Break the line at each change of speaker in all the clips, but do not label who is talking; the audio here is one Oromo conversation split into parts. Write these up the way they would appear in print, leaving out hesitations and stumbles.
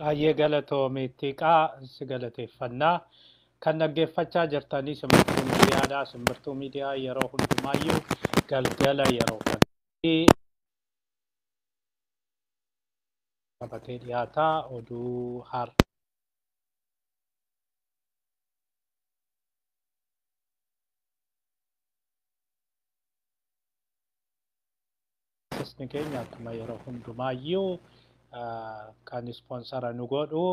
Baay'ee galatoomii xiqqaa si galateeffannaa. Kan dhaggeeffachaa jirtanii Simbirtuu Miidiyaadha. Simbirtuu Miidiyaa yeroo hundumaayyuu galgala yeroo kanatti qabatee dhiyaataa oduu har'a. Beeksisni keenya akkuma yeroo hundumaayyuu kan ispoonsara nu godhu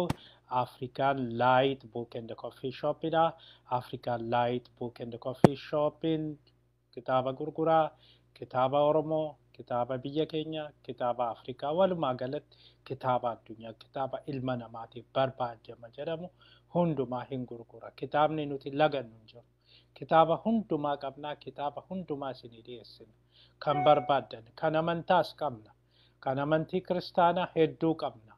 African Light Book and Coffee Shopidha. African Light Book and Coffee Shopin kitaaba gurguraa, kitaaba Oromoo, kitaaba biyya keenya, kitaaba Afrikaa walumaa galatti kitaaba addunyaa, kitaaba ilma namaatiif barbaadama jedhamu hundumaa hin gurgura. Kitaabni nuti lagannu hin jiru. Kitaaba hundumaa qabnaa, kitaaba hundumaa isinii dhiyeessina. Kan barbaaddan, kan amantaas qabna. Kan amantii kiristaanaa hedduu qabna.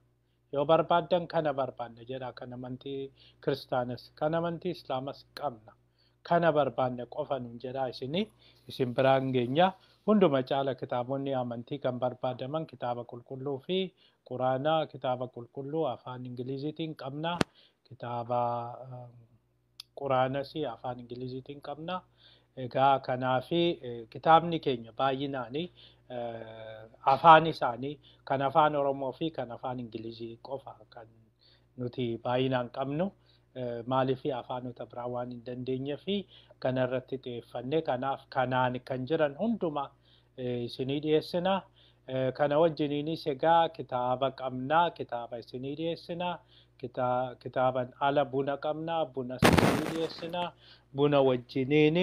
Yoo barbaaddan kana barbaanna jedha kan amantii kiristaanas, kan amantii islaamas qabna. Kana barbaanne qofa nuun jedha isinii isin biraan geenya. Hunduma caala kitaabonni amantii kan barbaadaman kitaaba qulqulluu fi quraanaa, kitaaba qulqulluu afaan Ingiliziitiin qabna. Kitaaba quraanas afaan Ingiliziitiin qabna. Egaa kanaafi kitaabni keenya baay'inaan afaan isaanii kan afaan Oromoo fi kan afaan Ingilizii qofa kan nuti baay'inaan qabnu. Maaliif afaanota biraa waan hin dandeenye fi kanarratti xiyyeeffanne kanaaf kanaan kan jiran hundumaa isinii dhiyeessina. Kana wajjiniinis egaa kitaaba qabnaa, kitaaba isinii dhiyeessina. Kitaaban ala buna qabnaa, buna isinii dhiyeessina. Buna wajjiniin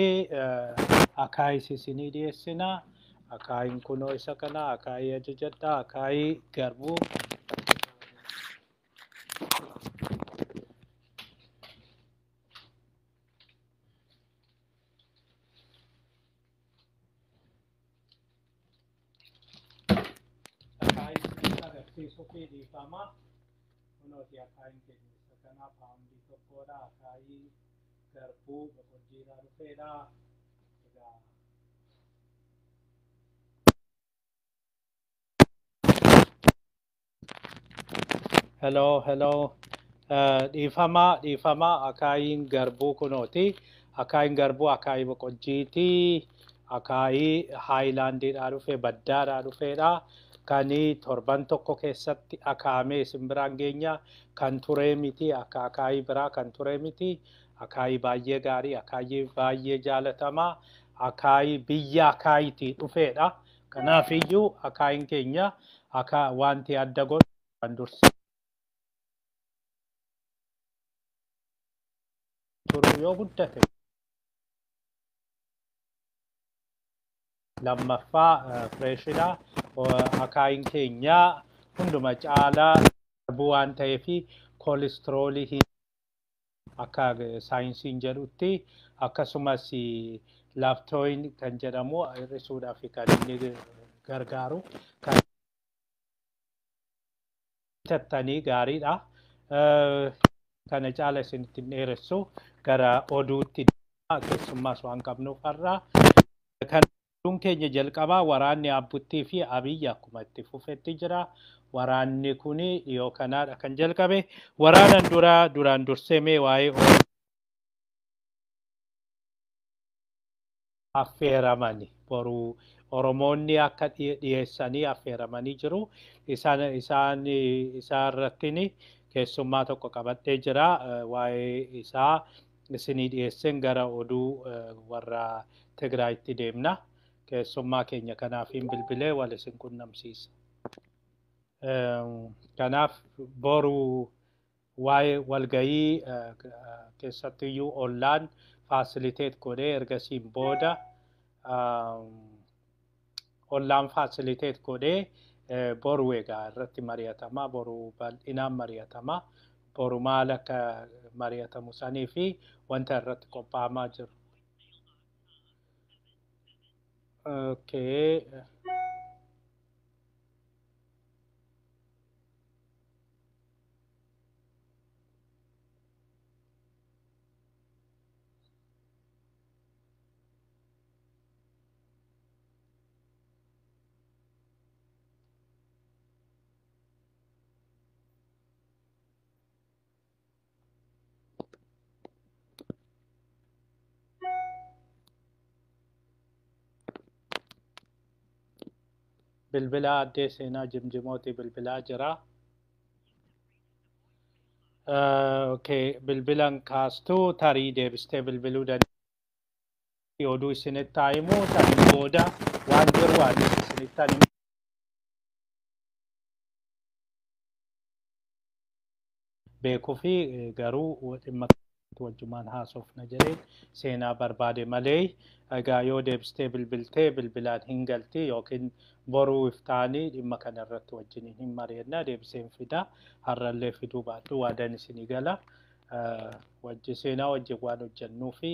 akaayis isinii dhiyeessina. Akaayiin kunoo isa kana, akaayii ajajadha, akaayii garbuu. Akaayii isinitti agarsiisuu fi dhiifama. Kunooti akaayiin keenya isa kana paawundii tokkodha. Akaayii garbuu boqojjiirraa dhufeedha. Egaa Hello, hello. Dhiifama, dhiifama akaayiin garbuu kunooti. Akaayiin garbuu akaayii boqojjiiti. Akaayii haayilaandiidhaa dhufe, baddaadhaa dhufeedha. Kan torban tokko keessatti akaamee isin biraan geenya kan turee miti, akka akaayii biraa kan turee miti. Akaayii baay'ee gaarii, akaayii baay'ee jaalatamaa, akaayii biyya akaayiitii dhufeedha. Kanaafiyyuu akaayiin keenya akka wanti adda godhu kan dursi turuu yoo guddate lammaffaa fireeshidha. Akaayiin keenya hunduma caalaa garbuu waan ta'eef koolestiroolii hin akka saayinsiin jedhutti akkasumas laaptooyin kan jedhamu hir'isuudhaaf kan inni gargaaru kan bitattanii gaariidha. Kana caala isinitti hin dheeressu gara oduutti keessummaas waan qabnuuf har'a. Kan oduun keenya jalqabaa waraanni Abbuttii fi Abiyyi akkuma itti fufetti jira. Waraanni kuni dhiyoo kanaadha kan jalqabe. Waraanan dura duraan dursee mee waa'ee affeeramani boruu Oromoonni akka dhiyeessanii affeeramanii jiru. Isaan isaan isaa irrattiin keessummaa tokko qabadhee jira. Waa'ee isaa isinii dhiyeesseen gara oduu warra Tigraayitti deemna. Keessummaa keenya kanaafiin bilbilee wal isin qunnamsiisa. Kanaaf boruu waa'ee walgayii keessattiyyuu ollaan faasiliteet godhee ergasiin booda ollaan faasiliteet godhee boru egaa irratti mari'atama boru bal'inaan mari'atama boru maal akka mari'atamu sanii fi wanta irratti qophaa'amaa jiru. Okay. Bilbila addee Seenaa Jimjimooti bilbilaa jira. Okay, bilbilan kaastuu tarii deebistee bilbiluu dandeessi. Oduu isinitti haa himu, tarii booda waan jiru anis isinitti himu. Beekuu fi garuu dhimma wajjumaan haasofna jedheen Seenaa barbaade malee, egaa yoo deebistee bilbiltee bilbilaan hin galti yookiin boruu iftaanii dhimma kana irratti wajjiniin hin mari'anna, deebiseen fida. Har'allee fiduu baadhu waadan isinii gala. Wajji Seenaa wajjin waan hojjennuu fi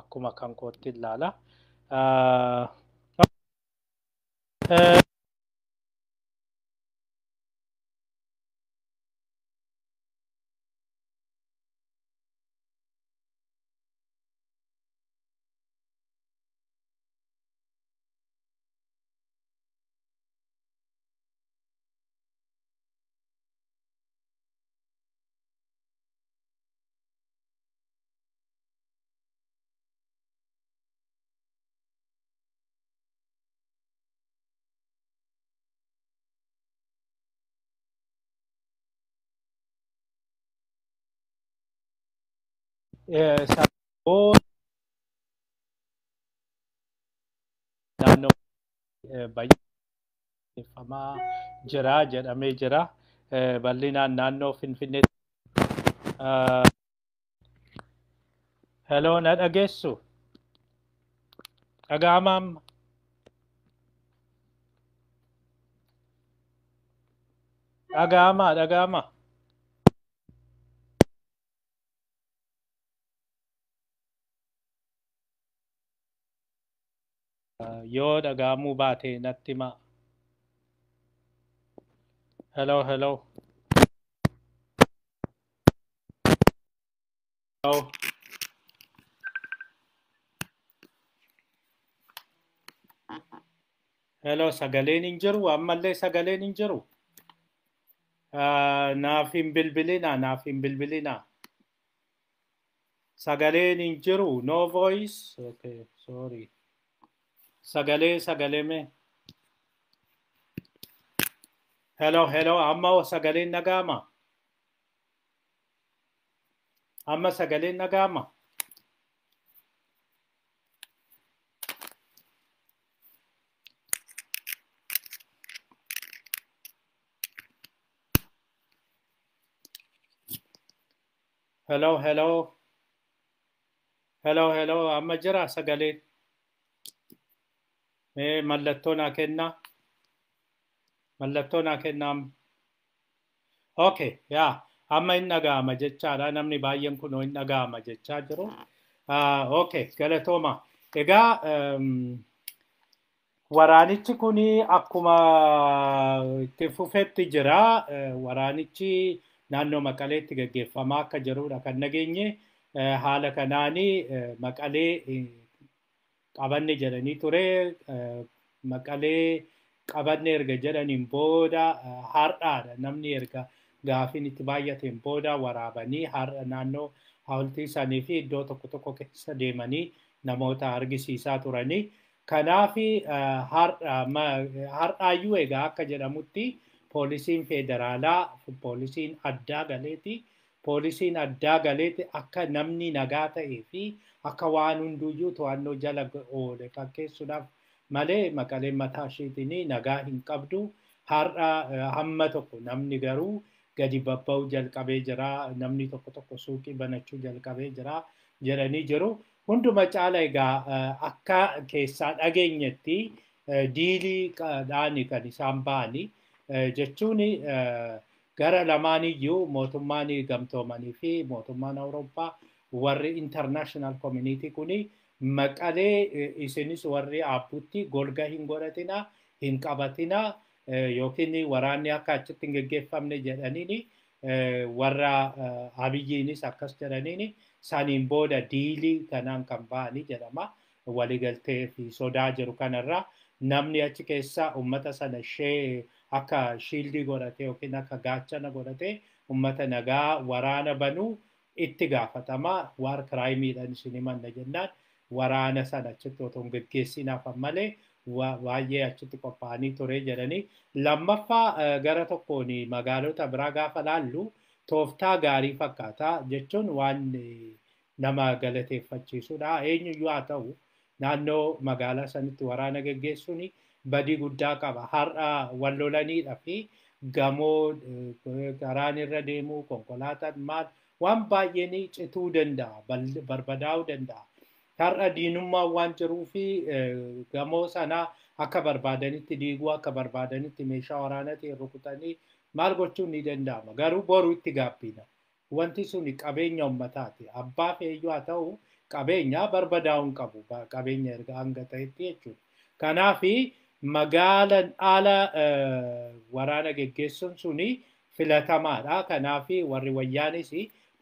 akkuma kan kootti ilaala. Naannoo baay'eeffamaa jira jedhamee jira. Bal'inaan naannoo Finfinnee. Hello, na dhageessu? Dhaga'amaa amma? Dhaga'amaa, dhaga'amaa. Yoo dhaga'amuu baate natti himaa. Hello, hello. Hello. Hello, sagaleen hin jiru, ammallee sagaleen hin jiru. Naaf hin bilbilinaa, naaf hin bilbilinaa. Sagaleen hin jiru, no voice. Okay, sorry. Sagalee, sagalee mee. Hello, hello, amma sagaleen dhaga'ama? Amma sagaleen dhaga'ama? Hello, hello. Hello, hello, amma jira sagaleen. Mee mallattoo naa kennaa. Mallattoo naa kennaa amma. Okay, yaa, amma hin dhaga'ama jechaadha. Namni baay'een kunoo hin dhaga'ama jechaa jiru. Okay, galatooma. Egaa waraanichi kuni akkuma itti fufetti jira. Waraanichi naannoo Maqaleetti gaggeeffamaa akka jirudha kan nageenye. Haala kanaani Maqalee qabanne jedhanii ture. Maqalee qabanne erga jedhaniin booda har'aadha namni erga gaafiin itti baay'ateen booda waraabanii har'a naannoo hawultii isaanii fi iddoo tokko tokko keessa deemanii namoota argisiisaa turanii. Kanaaf har'aayyuu egaa akka jedhamutti poolisiin federaalaa, poolisiin addaa galeeti, poolisiin addaa galeeti akka namni nagaa ta'ee fi akka waan hunduyyuu to'annoo jala oole fakkeessuudhaaf malee Maqaleen mataa isheetiin nagaa hin qabdu. Har'a hamma tokko namni garuu gadi babba'uu jalqabee jira. Namni tokko tokko suuqii banachuu jalqabee jira jedhanii jiru. Hunduma caala egaa akka keessaa dhageenyetti diilii dhaani kan isaan ba'anii jechuun gara lamaaniyyuu mootummaan gamtoomanii fi mootummaan Awurooppaa, warri international community kuni, Maqalee isinis warri abbutti golga hin godhatina, hin qabatina, yookiin waraanni akka achitti hin geggeeffamne jedhaniini, warra Abiyyiinis akkas jedhaniini, saniin booda diilii kanaan kan ba'anii jedhama. Waliigaltee fi sodaa jiru kanarraa namni achi keessa ummata sana ishee akka shiildii godhate yookiin akka gaachana godhate ummata nagaa waraana banuu itti gaafatama. War crimeiidhaan isin himanna jennaan waraana sana achitti otoo hin geggeessinaaf malee Baay'ee achitti qophaa'anii ture jedhanii. Lammaffaa, gara tokkoon magaalota biraa gaafa laallu tooftaa gaarii fakkaata jechuun waan nama galateeffachiisudha. Eenyuyyuu haa ta'u, naannoo magaalaa sanitti waraana geggeessuun badii guddaa qaba. Har'a wal lolaniidha fi gamoo karaan irra deemuu, konkolaataan, maal, waan baay'een cituu danda'a, barbadaa'uu danda'a. Har'a diinummaan waan jiruu fi gamoo sana akka barbaadanitti diiguu, akka barbaadanitti meeshaa waraanaatiin rukutanii maal gochuun ni danda'ama. Garuu boruu itti gaabbina. Wanti sun qabeenya uummataati. Abbaa feeyyuu haa ta'u, qabeenya barbadaa'uu hin qabu. Qabeenya erga hanga ta'etti jechuudha. Kanaafi magaalaan ala waraana geggeessuun suni filatamaadha. Kanaafi warri wayyaanis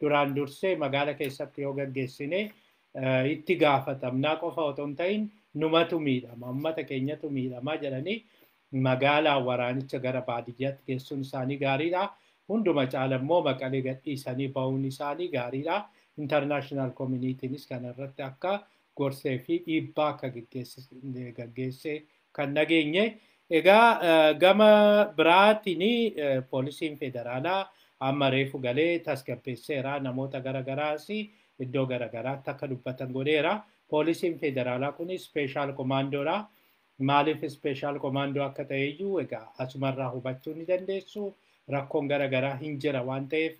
duraan dursee magaala keessatti yoo geggeessine itti gaafatamnaa qofa otoo hin ta'in numatu miidhama, uummata keenyatu miidhama jedhanii magaalaa waraanicha gara baadiyyaatti geessuun isaanii gaariidha. Hunduma caala immoo Maqalee gadhiisanii bahuun isaanii gaariidha. International communitynis kana irratti akka gorsee fi dhiibbaa akka gaggeessee kan nageenye. Egaa gama biraatiin poolisiin federaalaa amma reefu galee tasgabbeesseera, namoota garagaraas iddoo garagaraatti akka dubbatan godheera. Poolisiin federaalaa kun special commandoodha. Maaliif special commando akka ta'eyyuu egaa asumarraa hubachuu ni dandeessu. Rakkoon garagaraa hin jira waan ta'eef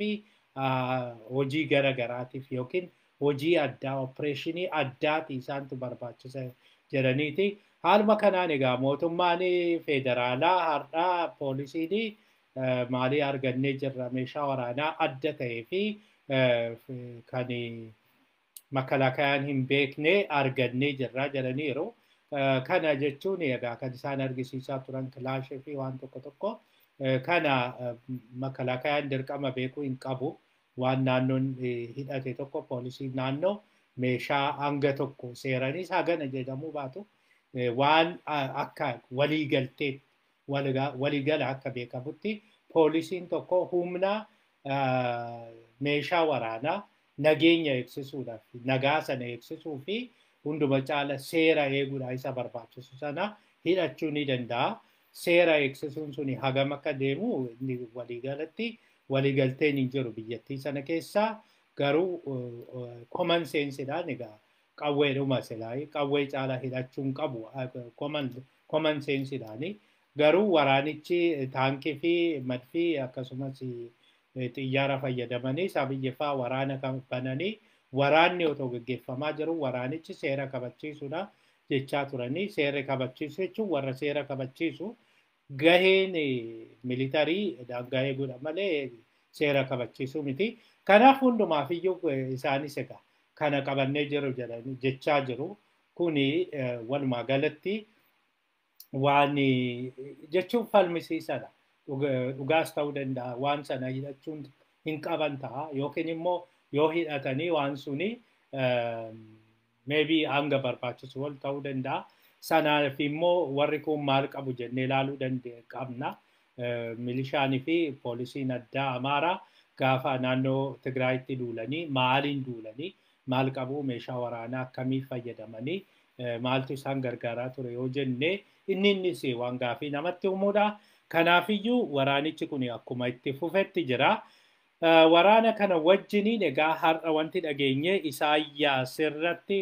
hojii garagaraatiif yookiin hojii addaa, opereeshinii addaati isaantu barbaachisa jedhaniiti. Haaluma kanaan egaa mootummaan federaalaa har'aa poolisiin maalii argannee jirra, meeshaa waraanaa adda ta'ee fi kan makalaakayaan hin beekne argannee jirra jedhaniiru. Kana jechuun egaa kan isaan argisiisaa turan kilaashii fi waan tokko tokko kana makalaakayaan dirqama beekuu hin qabu. Waan naannoon hidhate tokko, poolisiin naannoo meeshaa hanga tokko seeranis hagana jedhamuu baatu, waan akka waliigaltee waliigala akka beekamutti poolisiin tokko humna meeshaa waraanaa nageenya eegsisuudhaaf, nagaa sana eegsisuu fi hunduma caala seera eeguudhaaf isa barbaachisu sana hidhachuu ni danda'a. Seera eegsisuun suni hagam akka deemu inni waliigalatti waliigalteen hin jiru biyyattii sana keessa, garuu common senseidhaan egaa qawweedhuma silaa qawwee caalaa hidhachuu hin qabu common senseidhaani. Garuu waraanichi taankii fi madfii akkasumas xiyyaara fayyadamanii sabiyyi fa'aa waraana bananii, waraanni otoo gaggeeffamaa jiru waraanichi seera kabachiisuudha jechaa turanii. Seera kabachiisu jechuun warra seera kabachiisu gaheen military daangaa eeguudha malee seera kabachiisuu miti. Kanaaf hundumaaf iyyuu isaanis egaa kana qabannee jiru jedhanii jechaa jiru. Kuni walumaa galatti waan jechuun falmisiisadha. Dhugaas ta'uu danda'a, waan sana hidhachuun hin qaban ta'a, yookiin immoo yoo hidhatanii waan suni maybe hanga barbaachisu ol ta'uu danda'a. Sanaaf immoo warri kun maal qabu jennee ilaaluu qabna. Milishaanii fi poolisiin addaa Amaaraa gaafa naannoo Tigraayitti duulanii maaliin duulanii, maal qabu, meeshaa waraanaa akkamii fayyadamanii, maaltu isaan gargaaraa ture yoo jenne, inni innis waan gaafii namatti uumuudha. Kanaafiyyuu waraanichi kun akkuma itti fufetti jira. Waraana kana wajjiniin egaa har'a wanti dhageenye Isaayyaas irratti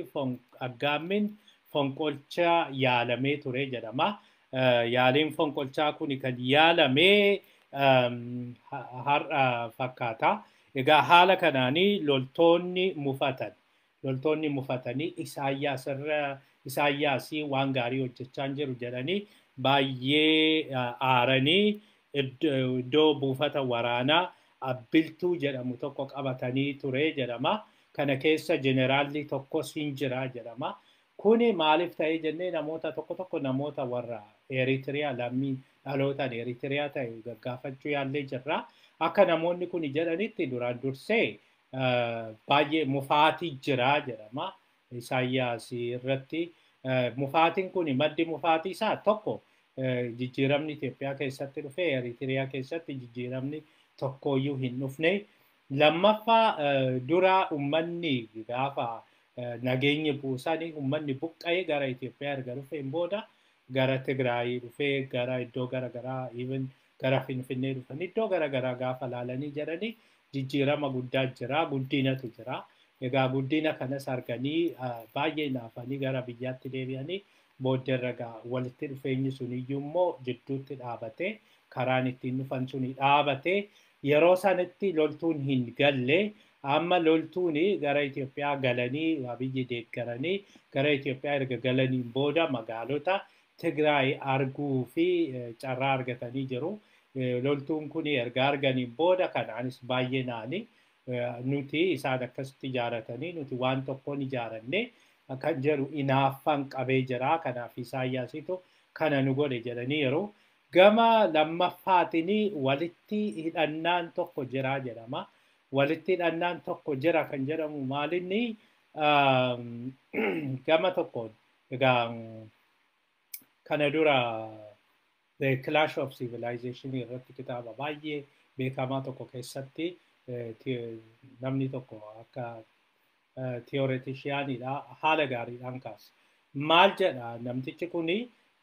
aggaammin fonqolcha yaalamee ture jedhama. Yaaliin fonqolchaa kun kan yaalamee har'a fakkaata. Egaa haala kanaanii loltoonni mufatan. Loltoonni mufatanii Isaayyaas irra Isaayyaasii waan gaarii hojjechaa hin jiru jedhanii baay'ee aaranii iddoo buufata waraanaa Abbiltuu jedhamu tokko qabatanii ture jedhama. Kana keessa jeneraalli tokkos hin jira jedhama. Kuni maaliif ta'ee jennee namoota tokko tokko, namoota warra Eritiriyaa, lammii dhalootaan Eritiriyaa ta'e gaggaafachuu yaallee jirra. Akka namoonni kun jedhanitti duraan dursee baay'ee mufaatii jira jedhama. Isaayyaas irratti mufaatiin kun, maddi mufaatii isaa tokko jijjiiramni Itoophiyaa keessatti dhufe, Eritiriyaa keessatti jijjiiramni tokkoyyuu hin dhufne. Lammaffaa, dura uummanni gaafa nageenyi buusanii uummanni buqqa'ee gara Itoophiyaa erga dhufeen booda gara Tigraayii dhufee gara iddoo garaagaraa even gara Finfinnee dhufanii iddoo garaagaraa gaafa laalanii jedhanii jijjiirama guddaa jira, guddinatu jira. Egaa guddina kanas arganii baay'ee naafanii gara biyyaatti deebi'anii booddeerra walitti dhufeenyi sun iyyuu immoo jidduutti dhaabatee karaan ittiin dhufan suni dhaabatee yeroo sanatti loltuun hin galle. Amma loltuun gara Itoophiyaa galanii Abiyyi deeggaranii gara Itoophiyaa erga galaniin booda magaalota Tigraay arguu fi carraa argatanii jiru. Loltuun kun erga arganiin booda kanaanis baay'ee naani nuti isaan akkasitti ijaaratanii nuti waan tokkoon ijaaranne kan jedhu inaaffaan qabee jira. Kanaaf Isaayyaasitu kana nu godhe jedhanii yeroo gama lammaffaatiin walitti hidhannaan tokko jira jedhama. Walitti hidhannaan tokko jira kan jedhamu maalinni gama tokkoon egaa kana dura The Clash of Civilization irratti kitaaba baay'ee beekamaa tokko keessatti namni tokko akka theoreticianidha haala gaariidhaan kaasa. Maal jedha namtichi kuni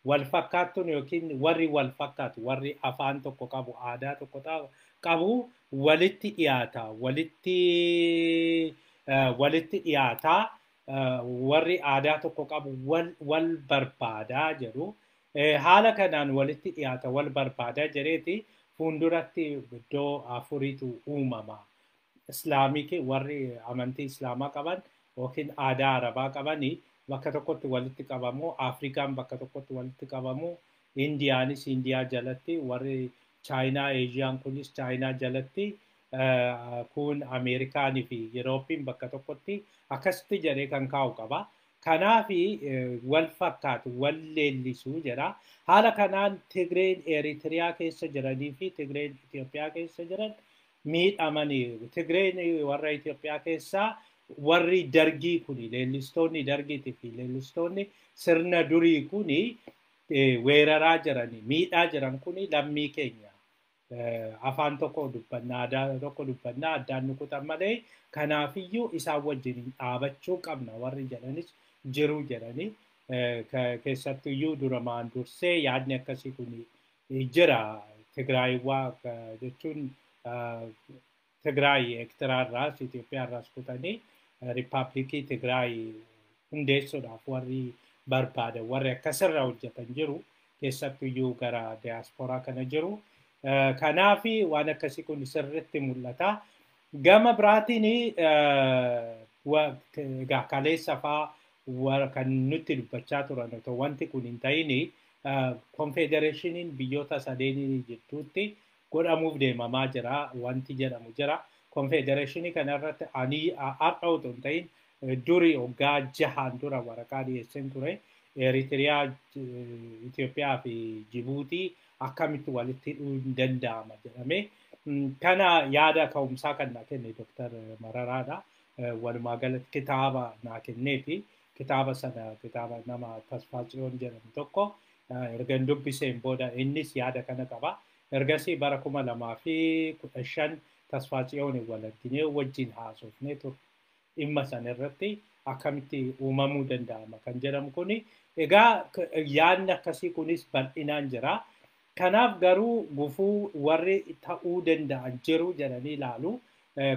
wal fakkaattuun yookiin warri wal fakkaatu warri afaan tokko qabu aadaa tokko qabu walitti dhiyaata walitti dhiyaata warri aadaa tokko qabu wal barbaadaa jedhu. Haala kanaan walitti dhiyaata wal barbaadaa jedheeti fuulduratti iddoo afuriitu uumama. Islaamikii warri amantii islaamaa qaban yookiin aadaa arabaa qabanii bakka tokkotti walitti qabamu, Afrikaan bakka tokkotti walitti qabamu, Indiyaanis Indiyaa jalatti, warri Chaayinaa Eeshiyaan kunis Chaayinaa jalatti, kun Ameerikaanii fi Yuroopiin bakka tokkotti akkasitti jedhee kan kaa'u qaba. Kanaaf wal fakkaatu wal leellisuu jedha. Haala kanaan Tigreen Eritiriyaa keessa jiranii fi Tigreen Itoophiyaa keessa jiran miidhamanii. Tigreen warra Itoophiyaa keessaa warri dargii kuni leellistoonni dargiitii fi leellistoonni sirna durii kuni weeraraa jiranii miidhaa jiran kuni lammii keenya. Afaan tokko dubbannaa aadaa tokko dubbannaa addaan nu kutan malee kanaafiyyuu isaan wajjin dhaabachuu qabna warri jedhanis jiru jedhanii keessattuyyuu duramaan dursee yaadni akkasii kun jira. Tigraayiwaa jechuun Tigraay Eertiraarraas Itoophiyaarraas kutanii Riippaabilikii Tigraay hundeessuudhaaf warri barbaadan warri akkasirra hojjetan jiru keessattuyyuu gara diyaasporaa kana jiru. Kanaaf waan akkasii kun sirriitti mul'ata. Gama biraatiin egaa kaleessa fa'aa kan nutti dubbachaa turan otoo wanti kun hin ta'in konfedereeshiniin biyyoota sadeenii jidduutti godhamuuf deemamaa jira wanti jedhamu jira. Konfedereeshinii kanarratti ani har'a otoo hin ta'in duri waggaa 6 dura waraqaa dhiyeesseen ture. Eritiriyaa, Itoophiyaa fi Jibuutii akkamitti walitti hidhuu hin danda'ama jedhamee kana yaada ka'umsaa kan naa kenne Dr. Mararaadha. Walumaa galatti kitaaba naa kenneeti. Kitaaba sana kitaaba nama Tasfaatsiyoon jedhamu tokko erga dubbiseen booda innis yaada kana qaba. Ergasii bara 2015 Tasfaatsiyoon wal arginee wajjin haasofnee turre. Dhimma sana irratti akkamitti uumamuu danda'ama kan jedhamu kuni egaa yaadni akkasii kunis bal'inaan jira. Kanaaf garuu gufuu warri ta'uu danda'an jiru jedhanii ilaalu.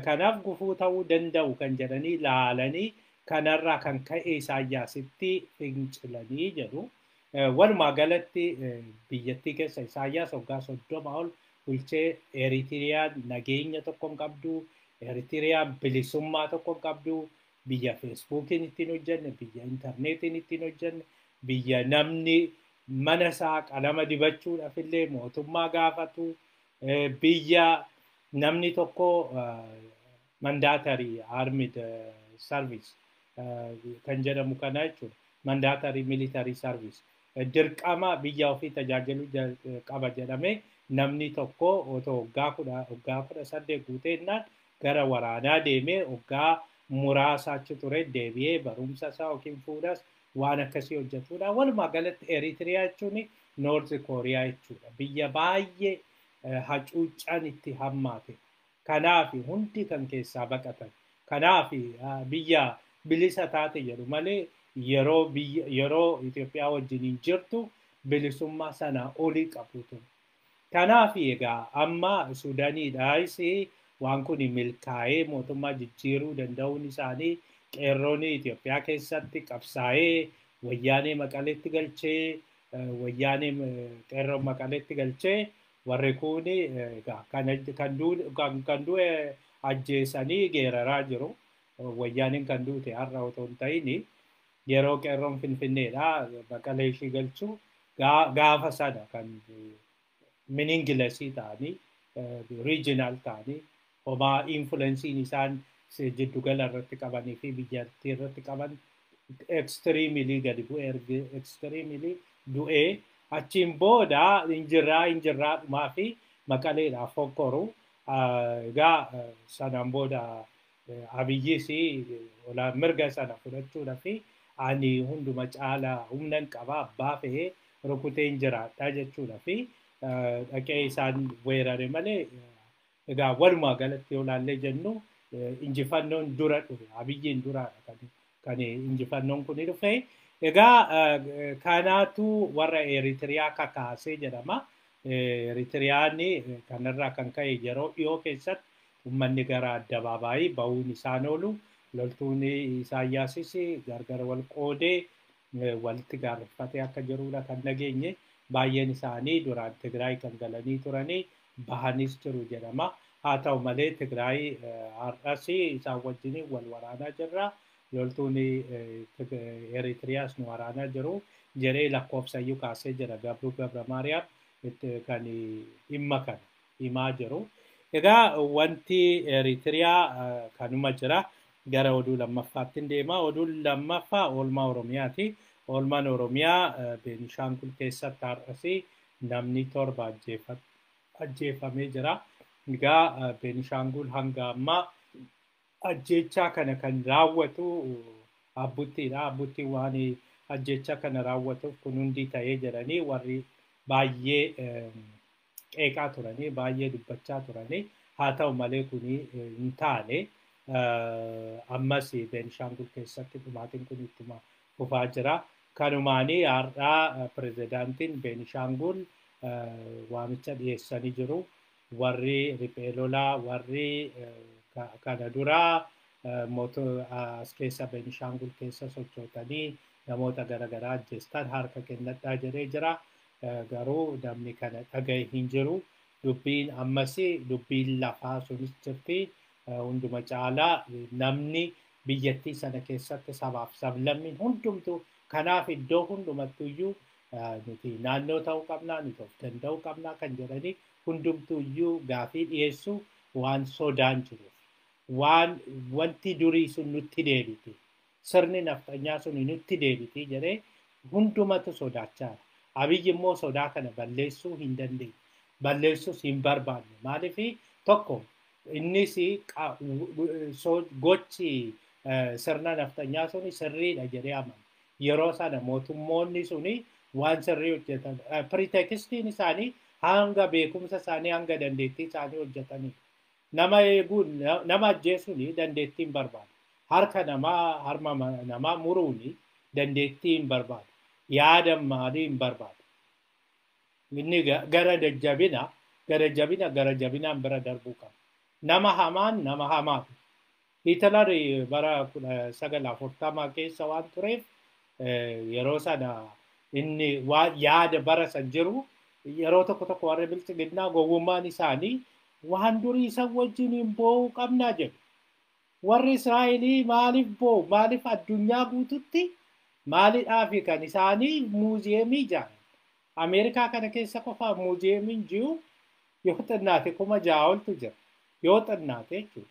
Kanaaf gufuu ta'uu danda'u kan jedhanii ilaalanii kanarraa kan ka'e Isaayyaasitti fincilanii jedhu. Walumaa galatti biyyattii keessa Isaayyaas waggaa 30 ol bulchee Eritiriyaan nageenya tokko hin qabdu, Eritiriyaan bilisummaa tokko hin qabdu, biyya feesbuukiin ittiin hojjenne, biyya intarneetiin ittiin hojjenne, biyya namni mana isaa qalama dibachuudhaaf illee mootummaa gaafatu, biyya namni tokko mandatory armed service kan jedhamu kana jechuudha. Mandatory military service. Dirqama biyya ofii tajaajiluu qaba jedhamee namni tokko otoo waggaa 18 guuteennaan gara waraanaa deemee waggaa muraasa achi ture deebi'ee barumsa isaa yookiin fuudhas waan akkasii hojjetudha. Walumaa galatti Eritiriyaa jechuun Noorzi Kooriyaa jechuudha. Biyya baay'ee hacuuccaan itti hammaate. Kanaaf hundi kan keessaa baqatan. Kanaaf biyya bilisa taate jedhu malee yeroo Itoophiyaa wajjin hin jirtu bilisummaa sana olii qabu ture. Kanaaf egaa amma Suudaaniidhaas waan kun milkaa'ee mootummaa jijjiiruu danda'uun isaanii qeerroon Itoophiyaa keessatti qabsaa'ee wayyaanee Maqaleetti galchee wayyaanee qeerroon Maqaleetti galchee warri kun egaa kan du'e ajjeesanii geeraraa jiru. Wayyaaneen kan duute har'a otoo hin ta'in yeroo qeerroon Finfinneedha Maqalee ishii galchuu gaafa sana kan meaninglessii ta'anii regional ta'anii homaa influensiin isaan jiddugala irratti qabanii fi biyyattii irratti qaban extremely gadi bu'e, extremely du'ee achiin booda injirraa dhumaa fi Maqaleedhaaf hokkoru. Egaa sanaan booda Abiyyis mirga sana fudhachuudhaa fi ani hunduma caala humnan qaba abbaa fe'ee rukuteen jiraadha jechuudha fi dhaqee isaan weerare malee egaa walumaa galatti yoo ilaallee jennu injifannoon dura dhufe, Abiyyiin duraadha kan injifannoon kun dhufe. Egaa kanaatu warra Eritiriyaa kakaasee jedhama. Eritiriyaan kanarraa kan ka'e yeroo dhiyoo keessatti uummanni gara addabaabaayii bahuun isaan oolu, loltuun Isaayyaasis gargar wal qoodee walitti gaarreeffatee akka jirudha kan dhageenye. Baay'een isaanii duraan Tigraay kan galanii turanii bahanis jiru jedhama. Haa ta'u malee Tigraay har'as isaan wajjin wal waraanaa jirra. Loltuun Eritiriyaas nu waraanaa jiru jedhee lakkoofsayyuu kaasee jira Gabruu Gabra Maariyaam kan dhimma kana himaa jiru. Egaa wanti Eritiriyaa kanuma jira. Gara oduu lammaffaatti deema. Oduun lammaffaa oolmaa Oromiyaati. Oolmaan Oromiyaa Beenishaangul keessatti har'as namni 7 ajjeefamee jira. Egaa Beenishaangul hanga ammaa ajjeechaa kana kan raawwatu Abbuttiidha. Abbuttiin waan ajjeechaa kana raawwatuuf kun hundi ta'ee jedhanii warri baay'ee qeeqaa turanii baay'ee dubbachaa turanii, haa ta'u malee kun hin taane. Ammas Beenishaangul keessatti dhumaatiin kun ittuma fufaa jira. Kanumaanii har'aa pirezidaantiin Beenishaangul waamicha dhiyeessanii jiru. Warri riphee lolaa warri kana duraa as keessa Beenishaangul keessa sochootanii namoota garaagaraa ajjeestan harka kennadhaa jedhee jira. Garuu namni kana dhagahe hin jiru. Dubbiin ammas dubbiin lafaa sunis jirti. Hunduma caalaa namni biyyattii sana keessatti sabaaf sablammiin hundumtuu kanaaf iddoo hundumattuyyuu nuti naannoo ta'uu qabnaa, nuti of danda'uu qabnaa kan jedhanii hundumtuyyuu gaafii dhiyeessuu waan sodaan jiruuf. Waan wanti durii sun nutti deebiti. Sirni nafxanyaa sun nutti deebiti jedhee hundumatu sodaachaa jira. Abiyyi immoo sodaa kana balleessuu hin dandeenye. Balleessuus hin barbaanne. Maaliif tokko innis gochi sirna nafxanyaa suni sirriidha jedhee amana. Yeroo sana mootummoonni suni waan sirrii hojjetan. Piriteekstiin isaanii hanga beekumsa isaanii hanga dandeettii isaanii hojjetanidha. Nama eeguun nama ajjeesuun dandeettii hin barbaadu. Harka namaa harma namaa muruun dandeettii hin barbaadu. Yaada maalii hin barbaadu. Inni gara jajjabina gara jabinaan bira darbuu qaba. Nama hamaan nama hamaatu. Hitler bara 1940 keessa waan tureef yeroo sana inni yaada bara san jiru yeroo tokko tokko warri bilchiginnaa gowwummaan isaanii waan durii isaan wajjin hin boo'uu qabnaa jedhu. Warri Israa'elii maaliif boo'u? Maaliif addunyaa guututti maalidhaaf kan isaanii muuziyeemii ijaaran? Ameerikaa kana keessa qofa muuziyeemiin jiru yoo xinnaate 6,000 oltu jira. Yoo xinnaate jechuudha.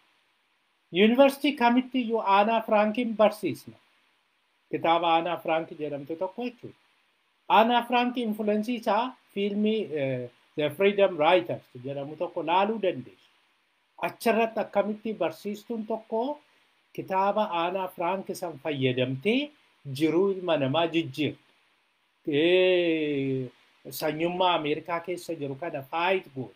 Yuunivarsiitii kamitti iyyuu Aanaa Firaankiin barsiisna. Kitaaba Aanaa Firaank jedhamtu tokko jechuudha. Aanaa Firaank influensii isaa fiilmii The Freedom Writers jedhamu tokko laaluu dandeessu. Achirratti akkamitti barsiistuun tokko kitaaba Aanaa Firaank san fayyadamtee jiruu ilma namaa jijjiirtu. Sanyummaa Ameerikaa keessa jiru kana faayit goote.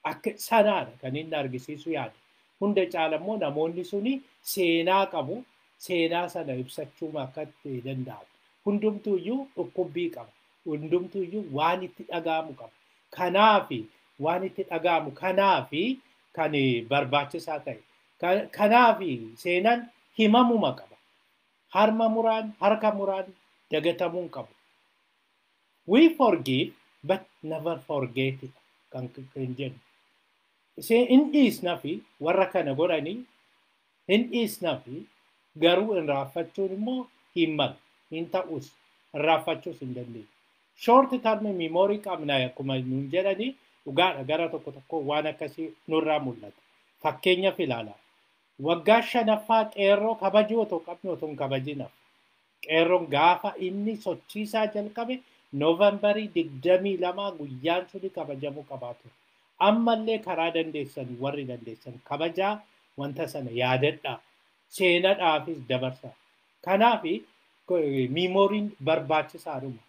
Akka sanaadha kan inni argisiisu yaada. Hunda caala immoo namoonni suni seenaa qabu. Seenaa sana ibsachuu akka itti danda'amu. Hundumtuu iyyuu dhukkubbii qaba. Hundumtuyyuu waan itti dhaga'amu qaba. Kanaafi waan itti dhaga'amu kanaafi kan barbaachisaa ta'e. Kanaafi seenaan himamuma qaba. Harma muraan, harka muraan dagatamuu hin qabu. We forgive but never forget it kan jennu. Hin dhiisna fi warra kana godhanii hin dhiisna fi garuu irraanfachuun immoo hin malu, hin ta'us, irraanfachuus hin dandeenyu. Short term memory qabna akkuma nuun jedhanii dhugaadha gara tokko tokko waan akkasii nurraa mul'ata. Fakkeenyaaf ilaala. Waggaa shanaffaa qeerroo kabajuu otoo qabnu otoo hin kabajinaaf. Qeerroon gaafa inni sochiisaa jalqabe Noovembarii 22 guyyaan suni kabajamuu qabaa ture. Ammallee karaa dandeessan warri dandeessan kabajaa wanta sana yaadadhaa. Seenadhaafis dabarsaa. Kanaaf miimooriin barbaachisaadhuma.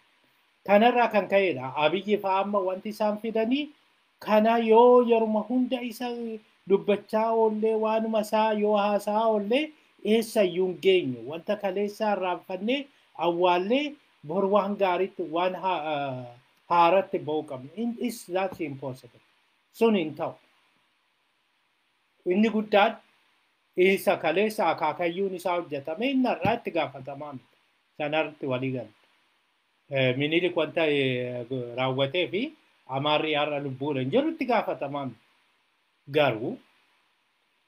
Kanarraa kan ka'edha. Abiyyi fa'aa amma wanti isaan fidanii kana yoo yeruma hunda isa dubbachaa oollee waanuma isaa yoo haasaa oollee eessayyuu hin geenyu. Wanta kaleessaa irraanfannee awwaallee bor waan gaariitti waan haaratti ba'uu qabna. Is that's impossible. Sun hin ta'u. Inni guddaan isa kaleessa akaakayyuun isaa hojjetame inni har'aa itti gaafatamaa miti. Sanarratti walii gala. Minilik wanta raawwatee fi Amaarri har'a lubbuudhaan jiru itti gaafatamaa miti. Garuu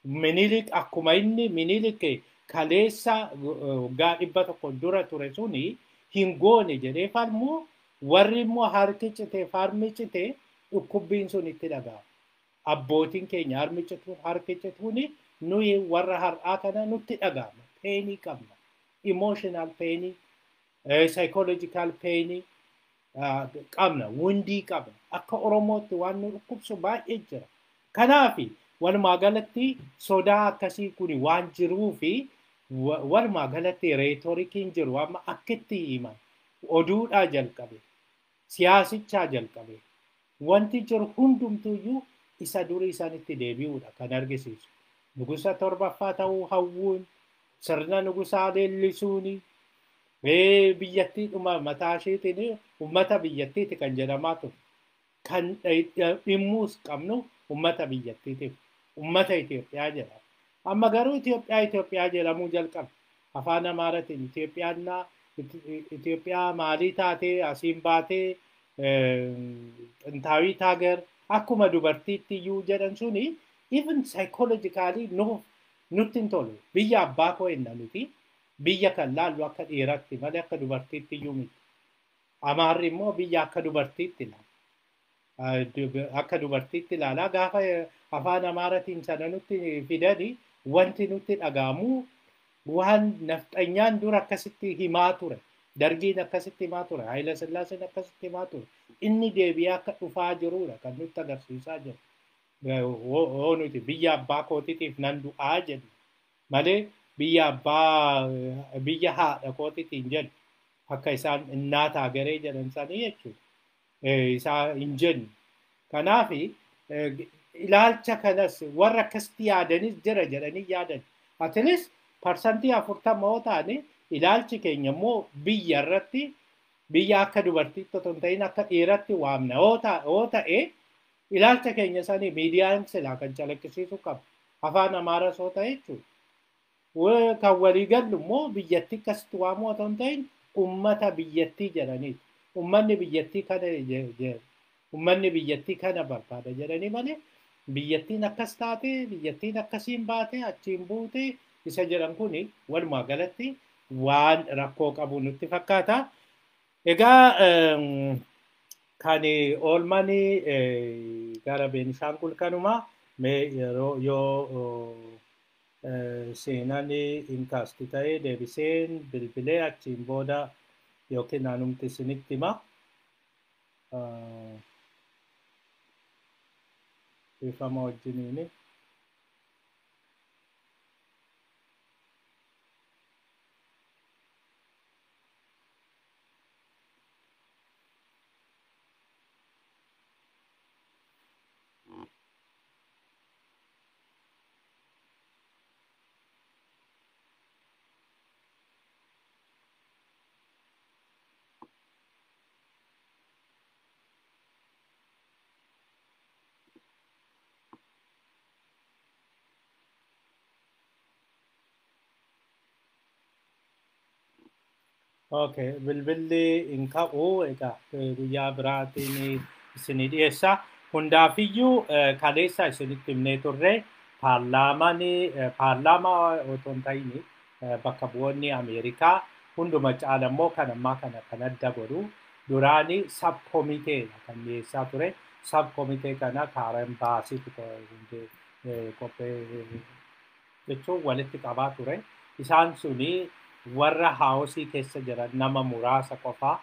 Minilik akkuma inni Minilik kaleessa waggaa 100 dura ture suni hin goone jedhee falmu warri immoo harki citee harmi citee dhukkubbiin sun itti dhaga'ama. Abbootiin keenya harmi cituun harki cituun nuyi warra har'aa kana nutti dhaga'ama. Peenii qabna. Emotional peenii, psychological peenii qabna. Wundii qabna. Akka Oromootti waan nu dhukkubsu baay'ee jira. Kanaafi walumaa galatti sodaa akkasii kun waan jiruu fi walumaa galatti reetorikiin jiru amma akkitti himan oduudhaa jalqabe siyaasichaa jalqabe wanti jiru hundumtuyyuu isa durii isaanitti deebi'uudha kan argisiisu. Nugusa torbaffaa ta'uu hawwuun sirna nugusaa leellisuuni biyyattii dhuma mataa isheetiin uummata biyyattiiti kan jedhamaa ture. Kan dhimmuus qabnu uummata biyyattiitiif uummata Itoophiyaa jedhama. Amma garuu Itoophiyaa Itoophiyaa jedhamuu jalqabe. Afaan Amaaraatiin Itoophiyaan Itoophiyaa maalii taatee asiin baatee xintaawii taager akkuma dubartiitti iyyuu jedhan suni even psychologically nutti hin tolu. Biyya abbaa koo hinna nuti biyya kan laallu akka dhiiratti malee akka dubartiitti iyyuu miti. Amaarri immoo biyya akka dubartiitti ilaala. Akka dubartiitti ilaalaa gaafa afaan Amaaratiin sana nutti fidani wanti nutti dhaga'amu waan nafxanyaan dura akkasitti himaa ture. Dargiin akkasitti himaa ture. Haayila Sillaaseen akkasitti himaa ture. Inni deebi'ee akka dhufaa jirudha kan nutti agarsiisaa jiru. Hoo nuti biyya abbaa kootiitiif nan du'aa jennu malee biyya abbaa biyya haadha kootiitiin jennu akka isaan innaataa garee jedhan sanii jechuudha. Isaa hin jennu. Kanaaf ilaalcha kanas warra akkasitti yaadanis jira jedhanii yaadan. Atilis 40% yoo ta'ani ilaalchi keenya immoo biyya irratti biyya akka dubartiitti otoo hin ta'in akka dhiiratti waamna yoo ta'e ilaalcha keenya sanii miidiyaan silaa kan calaqqisiisuu qaba. Afaan Amaaraas yoo ta'e jechuudha. Kan walii gallu immoo biyyattii akkasitti waamuu otoo hin ta'in uummata biyyattii jedhaniiti. Uummanni biyyattii kana uummanni biyyattii kana barbaada jedhanii malee biyyattiin akkas taate biyyattiin akkasiin baate achiin buute isa jedhan kuni walumaa galatti waan rakkoo qabu nutti fakkaata. Egaa kan oolmanii gara Beenishaangul kanuma mee yeroo yoo seenaan inkaasti ta'ee deebiseen bilbilee achiin booda yookiin anumti isinitti hima. Ifama wajjiniini. Okay, bilbilli hin ka'u egaa guyyaa biraatiin isinii dhiyeessa. Hundaafiyyuu kaleessa isinitti himnee turre paarlaamaan paarlaamaa otoo hin ta'in bakka bu'oonni Ameerikaa hunduma caala immoo kan ammaa kana kan adda godhu duraanii sab komiteedha kan dhiyeessaa ture. Sab komitee kana Kaaren Baasitu qophee jechuun walitti qabaa ture. Isaan suni warra haawusii keessa jiran nama muraasa qofaa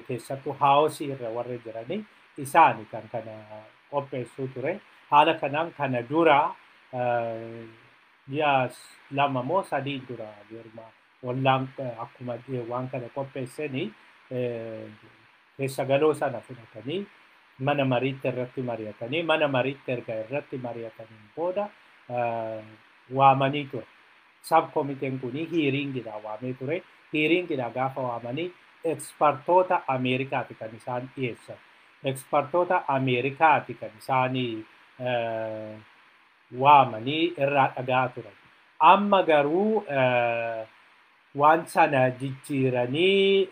keessattuu haawusii irra warra jiranii isaani kan kana qopheessuu ture. Haala kanaan kana dura ji'a 2 moo 3 dura yeruma ollaan akkuma waan kana qopheessanii keessa galoo sana fudhatanii mana mariitti irratti mari'atanii mana mariitti erga irratti mari'ataniin booda waamanii ture. Sab komiteen kun hiiriingidha waamee ture. Hiiriingidha gaafa waamanii ekspertoota Ameerikaati kan isaan dhiyeessan. Ekspertoota Ameerikaati kan isaan waamanii irraa dhagaa turan. Amma garuu waan sana jijjiiranii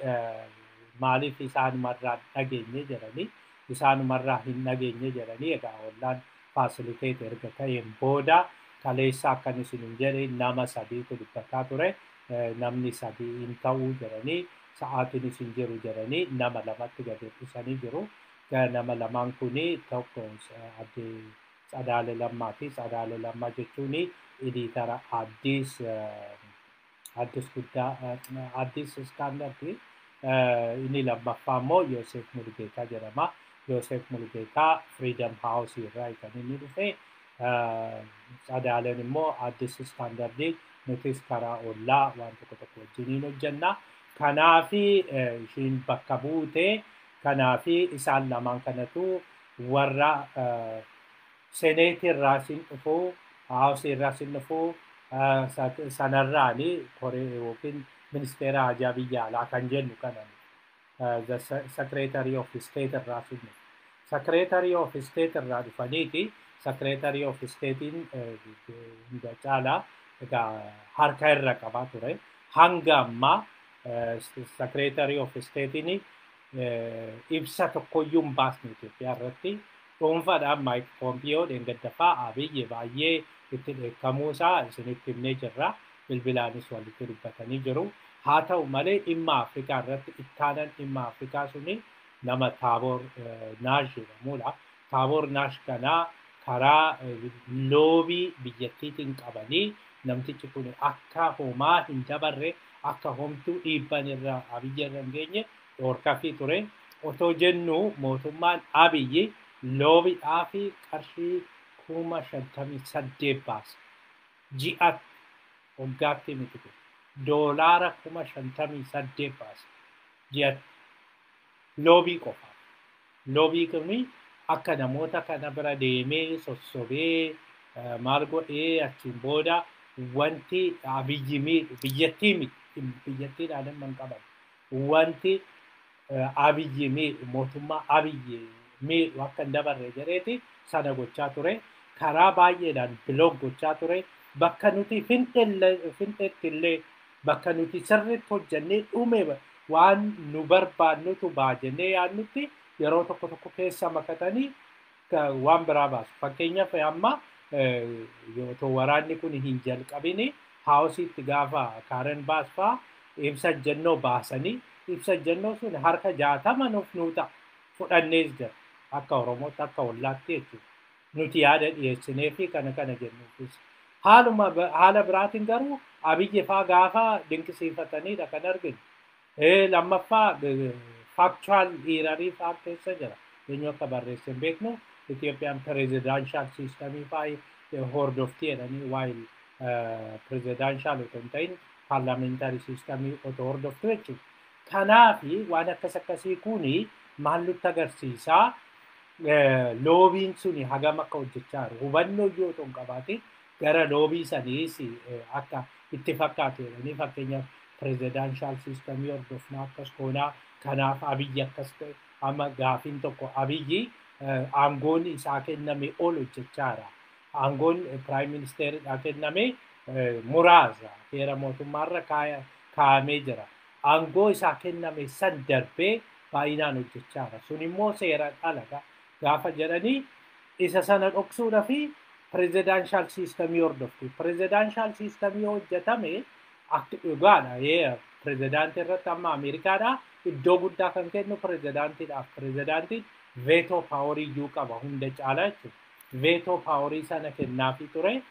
maaliif isaanumarraa dhageenye jedhanii isaanumarraa hin dhageenye jedhanii egaa ollaan faasiliteet erga ta'een booda kaleessa akkan isin hin jedhe nama 3tu dubbataa ture. Namni 3 hin ta'uu jedhanii sa'aatiin isin jiru jedhanii nama 2tti gadi hir'isanii jiru. Nama 2 kuni tokko adde Tsadaale Lammaati. Tsadaale Lammaa jechuun ediitara Addis Addis guddaa Addis Istaandardi. Inni lammaffaa immoo Yoosef Mulgeetaa jedhama. Yoosef Mulgeetaa Freedom House irraa kan inni dhufe. Tsadaaleen immoo Addis Istaandardii nutis karaa ollaa waan tokko tokko wajjiniin hojjenna. Kanaafi ishiin bakka buute kanaafi isaan lamaan kanatu warra seneetii irraa sin dhufuu, haawusii irraa sin dhufuu sanarraani koree yookiin ministeera hajaa biyya alaa kan jennu kana the Secretary of State irraa sin dhufu. Secretary of State irraa dhufaniiti Secretary of Statein hunda caalaa egaa harka irra qabaa ture. Hanga ammaa Secretary of Statein ibsa tokkoyyuu hin baasne Itoophiyaa irratti. Dhuunfaadhaan Mike Pompeo dheengaddafaa Abiyyi baay'ee itti dheekkamuu isaa isinitti himnee jirra. Bilbilaanis walitti dubbatanii jiru. Haa ta'u malee dhimma Afrikaa irratti ittaanan dhimma Afrikaa suni nama Taaboor Naash jedhamudha. Taaboor Naash kanaa karaa loobii biyyattiitiin qabanii namtichi kun akka homaa hin dabarre akka homtuu dhiibban irra Abiyyi irra hin geenye dhorkafii ture. Otoo jennu mootummaan Abiyyi loobiidhaa fi qarshii 58,000 baasa. Ji'atti waggaatti miti kun. Doolaara 58,000 baasa. Ji'atti. Loobii qofa. Loobii kuni akka namoota kana bira deemee sossobee maal godhee achiin booda wanti Abiyyi miidhu biyyattii miti biyyattiidhaan hin qaban. Wanti Abiyyi miidhu mootummaa Abiyyi miidhu akka hin dabarre jedheeti sana gochaa ture. Karaa baay'eedhaan biloog gochaa ture. Bakka nuti finxeetti illee bakka nuti sirriitti hojjennee dhume waan nu barbaannutu baajennee yaadnutti yeroo tokko tokko keessa makatanii waan biraa baasu. Fakkeenyaaf amma otoo waraanni kun hin jalqabini haawusiitti gaafa Kaaren Baas fa'aa ibsa ejjennoo baasanii ibsa ejjennoo sun harka 60 nuuf nuu ta'a. Fudhannees jira. Akka Oromootti akka ollaatti jechuudha. Nuti yaada dhiyeessinee fi kana kana jennuufis. Haaluma haala biraatiin garuu Abiyyi fa'aa gaafa dinqisiifataniidha kan arginu. Lammaffaa factual errorii fa'aa keessa jira. Eenyu akka barreesse hin beeknu Itoophiyaan presidential systemii fa'aa hordofti jedhanii waa'ee presidential otoo hin ta'in parliamentary systemii otoo hordoftu jechuudha. Kanaafi waan akkas akkasii kuni maal nutti agarsiisaa? Loobiin suni hagam akka hojjechaa jiru hubannoo iyyuu otoo hin qabaatin gara loobii saniis akka itti fakkaatu jedhanii fakkeenyaaf presidential systemii hordofnaa akkas goonaa kanaaf Abiyyi akkas ta'e amma gaafiin tokko Abiyyi aangoon isaa kenname ol hojjechaa jira. Aangoon prime ministeeridhaa kenname muraasa heera mootummaarra kaa'amee jira. Aangoo isaa kenname san darbee baay'inaan hojjechaa jira. Sun immoo seeraan ala gaafa jedhanii isa sana dhoksuudhaa fi presidential systemii hordofti. Presidential systemii hojjetame akka dhugaadha. Pirezidaantii irratti amma Ameerikaadha. Iddoo guddaa kan kennu pirezidaantiidhaaf. Pirezidaantiin veto powerii iyyuu qaba hunda caalaa jechuudha. Veto powerii sana kennaafii ture.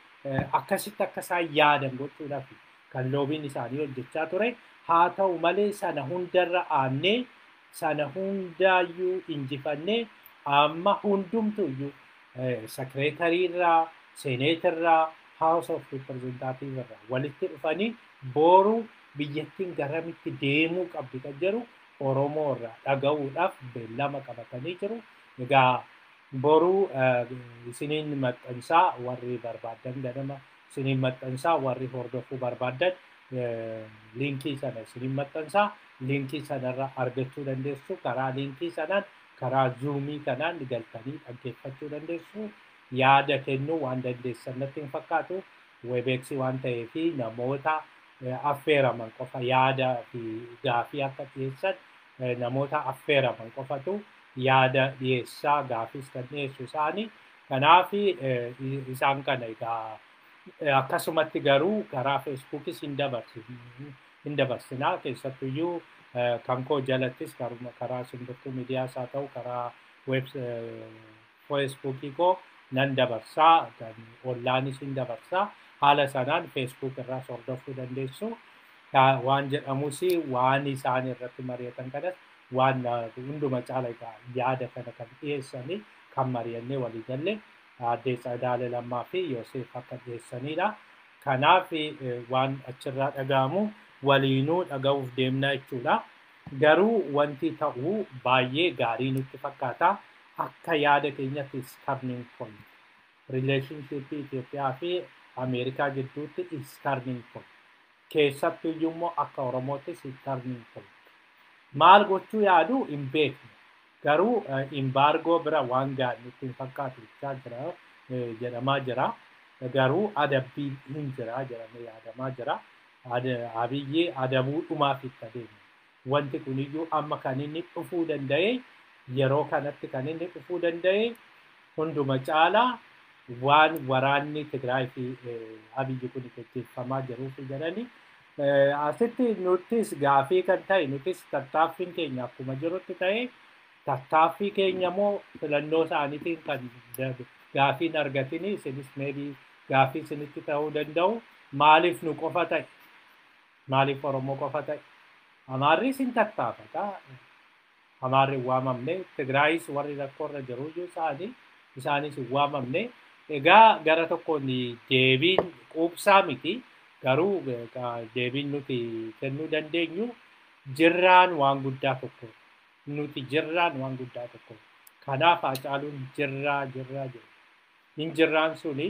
Akkasitti akka isaan yaadan gochuudhaaf kan lobbyiin isaanii hojjechaa ture. Haa ta'u malee sana hundarra aannee sana hundaayyuu injifannee amma hundumtu iyyuu secretary irraa, Senate irraa, House of Representative irraa walitti dhufanii boru biyyattiin garamitti deemuu qabdi kan jedhu Oromoo irraa dhaga'uudhaaf beellama qabatanii jiru. Egaa boruu isiniin maxxansaa warri barbaadan ganama isiniin maxxansaa warri hordofuu barbaadan linkii sana isiniin maxxansaa linkii sanarra argachuu dandeessu. Karaa linkii sanaan karaa Zoomii kanaan galtanii dhaggeeffachuu dandeessu. Yaada kennuu waan dandeessan natti hin fakkaatu. Webexii waan ta'eef namoota affeeraman qofa yaada fi gaafii akka dhiyeessan namoota affeeraman qofatu yaada dhiyeessaa gaafiis kan dhiyeessu isaanii. Kanaaf isaan kana egaa akkasumatti garuu karaa Facebookis hin dabarsinaa keessattuyyuu kan koo jalattis karaa Simbirtuu Miidiyaas haa ta'u karaa Facebookii koo nan dabarsaa kan ollaanis hin dabarsaa haala sanaan Facebook irraas hordofuu dandeessu. Waan jedhamus waan isaan irratti mari'atan kanas waan hunduma caala yaada kana kan dhiyeessanii kan mari'annee walii galle Aadde Tsadaale Lammaa fi Yoosef akka dhiyeessanidha. Kanaaf waan achirraa dhaga'amu waliinuu dhaga'uuf deemna jechuudha. Garuu wanti ta'u baay'ee gaarii nutti fakkaata. Akka yaada keenyatti turning point. Relationship Itoophiyaa fi Ameerikaa gidduutti is turning point. Keessattuu immoo akka Oromoottis turning point. Maal gochuu yaadu hin beeknu. Garuu embargo bira waan gaarii nutti hin fakkaatu jechaa jira jedhamaa jira. Garuu adabbii hin jira jedhamee yaadamaa jira. Abiyyi adabuu dhumaaf itti adeema. Wanti kuniyyuu amma kan inni dhufuu danda'e yeroo kanatti kan inni dhufuu danda'e hunduma caalaa waan waraanni Tigraay fi Abiyyi kun gaggeeffamaa jiruuf jedhani. Asitti nutis gaafii kan ta'e nutis tattaaffiin keenya akkuma jirutti ta'e tattaaffii keenya immoo filannoo isaaniitiin kan gaafiin argatini isinis maybe gaafii isinitti ta'uu danda'u maaliif nu qofa ta'e maaliif Oromoo qofa ta'e Amaarris hin tattaafata Amaarri hin waamamne Tigraayis warri rakkoorra jiru iyyuu isaanis hin waamamne. Egaa gara tokkoon deebiin quubsaa miti garuu deebiin nuti kennuu dandeenyu jirraan waan guddaa tokko nuti jirraan waan guddaa tokko kanaaf Haacaaluun jirraa jirraa jiru. Hin jirraan suni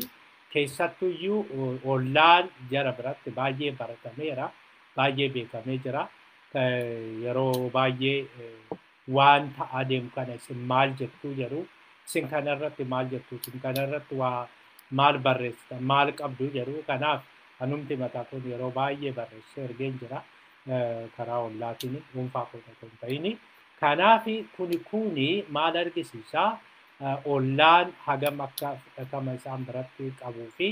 keessattuyyuu ollaan jara biratti baay'ee baratameera baay'ee beekamee jira yeroo baay'ee waan ta'aa deemu kana isin maal jettuu jedhu isin kanarratti maal jettu isin kanarratti waa maal barreessita maal qabdu jedhu kanaaf anumti mataa kun yeroo baay'ee barreessee ergeen jira karaa ollaatiin dhuunfaa koo otoo hin ta'in. Kanaaf kuni maal argisiisaa ollaan hagam akka fudhatama isaan biratti qabuu fi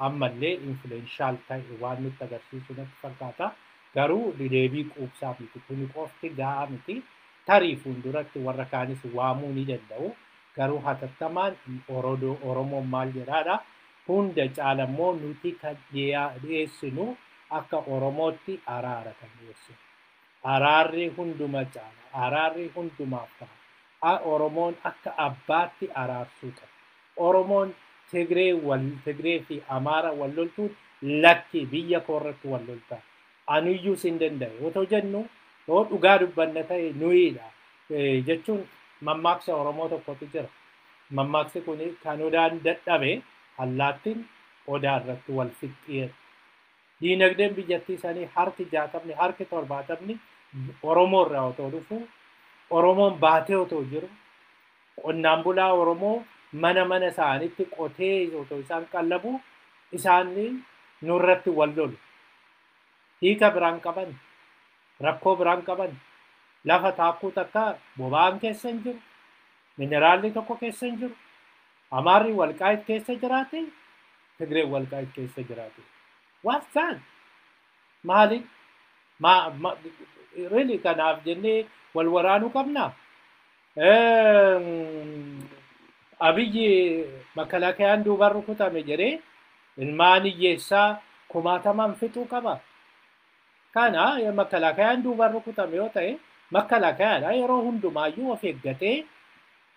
ammallee influential ta'e waan nutti agarsiisu natti fakkaata. Garuu deebii quubsaa miti kuni qofti gahaa miti. Tarii fuulduratti warra kaanis waamuu ni danda'u. Garuu hatattamaan Oromoon maal jedhaadha. Hunda caala immoo nuti kan dhiyeessinu akka Oromootti araara kan dhiyeessinu. Araarri hunduma caala. Araarri hundumaaf ta'a. Oromoon akka abbaatti araarsuu qaba. Oromoon Tigree fi Amaara wal loltuun lakki biyya koorratti wal loltaa. Anuyyuu sin danda'e. Otoo jennu yoo dhugaa dubbanna ta'e nuyiidha. Jechuun mammaaksa Oromoo tokkotu jira. Mammaaksi kun kan odaan dadhabe allaattiin odaa irratti wal fixxeera. Diinagdeen biyyattii sanii harki 60 harki 70 Oromoo irraa otoo dhufu Oromoon baatee otoo jiru qonnaan bulaa Oromoo mana mana isaaniitti qotee otoo isaan qallabu isaan nurratti wal lolu. Hiika biraan qaban Rakkoo biraan qaban. Lafa taakkuu takka boba'aan keessa hin jiru. Mineraalli tokko keessa hin jiru. Amaarri Walqaayit keessa jiraate, Tigreen Walqaayit keessa jiraate. What's that? Maali? Really kanaaf jennee wal waraanuu qabnaa? Abiyyi makalakayaan duuban rukutame jedhee ilmaan hiyyeessaa kumaatamaan fixuu qaba. Kana makalakayaan duuban rukutame yoo ta'e makalakayaadha yeroo hundumaayyuu of eeggatee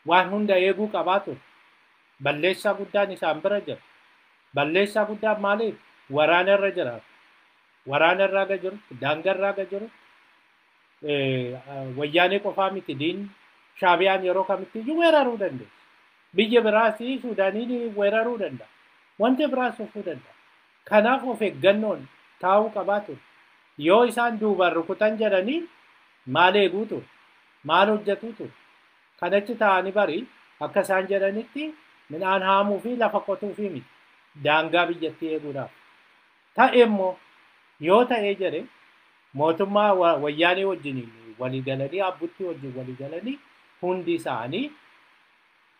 waan hunda eeguu qabaa ture. Balleessaa guddaan isaan bira jira. Balleessaa guddaan maaliif? Waraana irra jira. Waraana irraa ga jiru, daangaa irraa ga jiru. Wayyaanee qofaa miti diinni. Shaabiyaan yeroo kamitti iyyuu weeraruu dandeessi. Biyya biraas Suudaaniin weeraruu danda'a. Wanti biraas dhufuu danda'a. Kanaaf of eeggannoon taa'uu qabaa ture. Yoo isaan duubaan rukutan jedhanii maal eeguu ture? Maal hojjetuu ture? Kanachi taa'anii bari akka isaan jedhanitti midhaan haamuu fi lafa qotuu fi miti. Daangaa biyyattii eeguudhaaf. Ta'e immoo yoo ta'ee jedhe mootummaa wayyaanee wajjin waliigalanii abbuttii wajjin waliigalanii hundi isaanii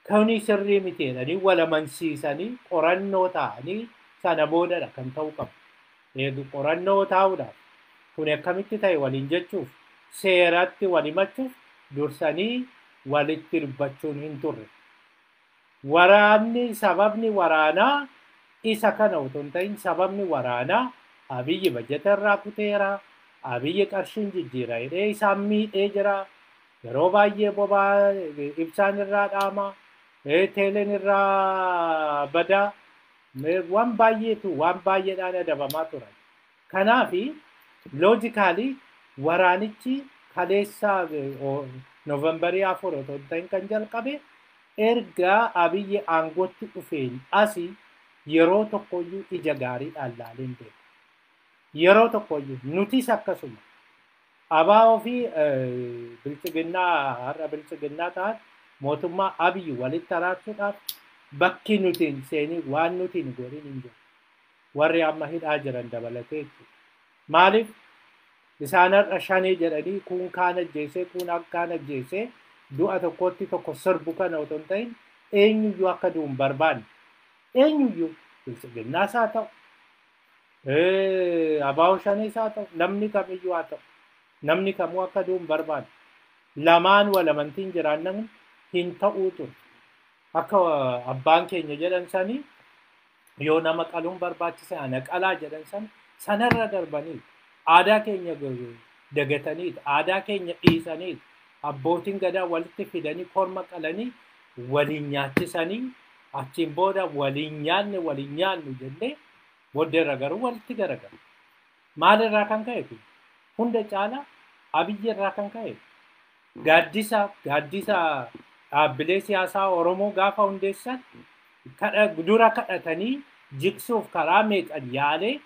kuni sirrii miti jedhanii wal amansiisanii qorannoo ta'anii sana boodadha kan ta'uu qabu. Eegu qorannoo taa'uudhaaf kun akkamitti ta'e waliin jechuuf seeratti wal himachuuf dursanii walitti dubbachuun hin turre. Waraanni sababni waraanaa isa kana otoo hin ta'in sababni waraanaa Abiyyi bajeta irraa kuteera, Abiyyi qarshiin jijjiira jedhee isaan miidhee jira. Yeroo baay'ee boba'aa ibsaan irraa dhaama, teeleen irraa bada, waan baay'eetu waan baay'eedhaan adabamaa turan. Kanaafi loojikaalii waraanichi kaleessa Noovembarii 4 otoo hin ta'in kan jalqabe erga Abiyyi aangootti dhufeen asii yeroo tokkoyyuu ija gaariidhaan laalee hin beeku. Yeroo tokkoyyuu nutis akkasuma. Abaa'oo fi bilchiginnaa har'a bilchiginnaa ta'an mootummaa Abiyyi walitti araarsuudhaaf bakki nuti hin seeniin waan nuti hin godhin hin jiru. Warri amma hidhaa jiran dabalatee jechuudha. Maaliif isaan har'a shanee jedhanii kun kaan ajjeesee kun akkaan ajjeesee du'a tokkotti tokko sirbu kana otoo hin ta'in eenyuyyuu akka du'u hin barbaanne. Eenyuyyuu bilchiginnaas haa ta'u, abaa'oo shanees haa ta'u, namni kamiyyuu haa ta'u, namni kamuu akka du'u hin barbaanne. Lamaan wal amantiin jiraannan hin ta'uu ture. Akka abbaan keenya jedhan sanii yoo nama qaluun barbaachise ana qalaa jedhan san sanarra darbanii aadaa keenya dagatanii aadaa keenya dhiisanii abbootiin gadaa walitti fidanii korma qalanii waliin nyaachisanii achiin booda waliin nyaanne waliin nyaannu jennee booddeerra garuu walitti garagalu. Maalirraa kan ka'e kun? Hunda caalaa Abiyyi irraa kan ka'e. Gaaddisa dhaabbilee siyaasaa Oromoo gaafa hundeessan dura kadhatanii jigsuuf karaa meeqan yaalee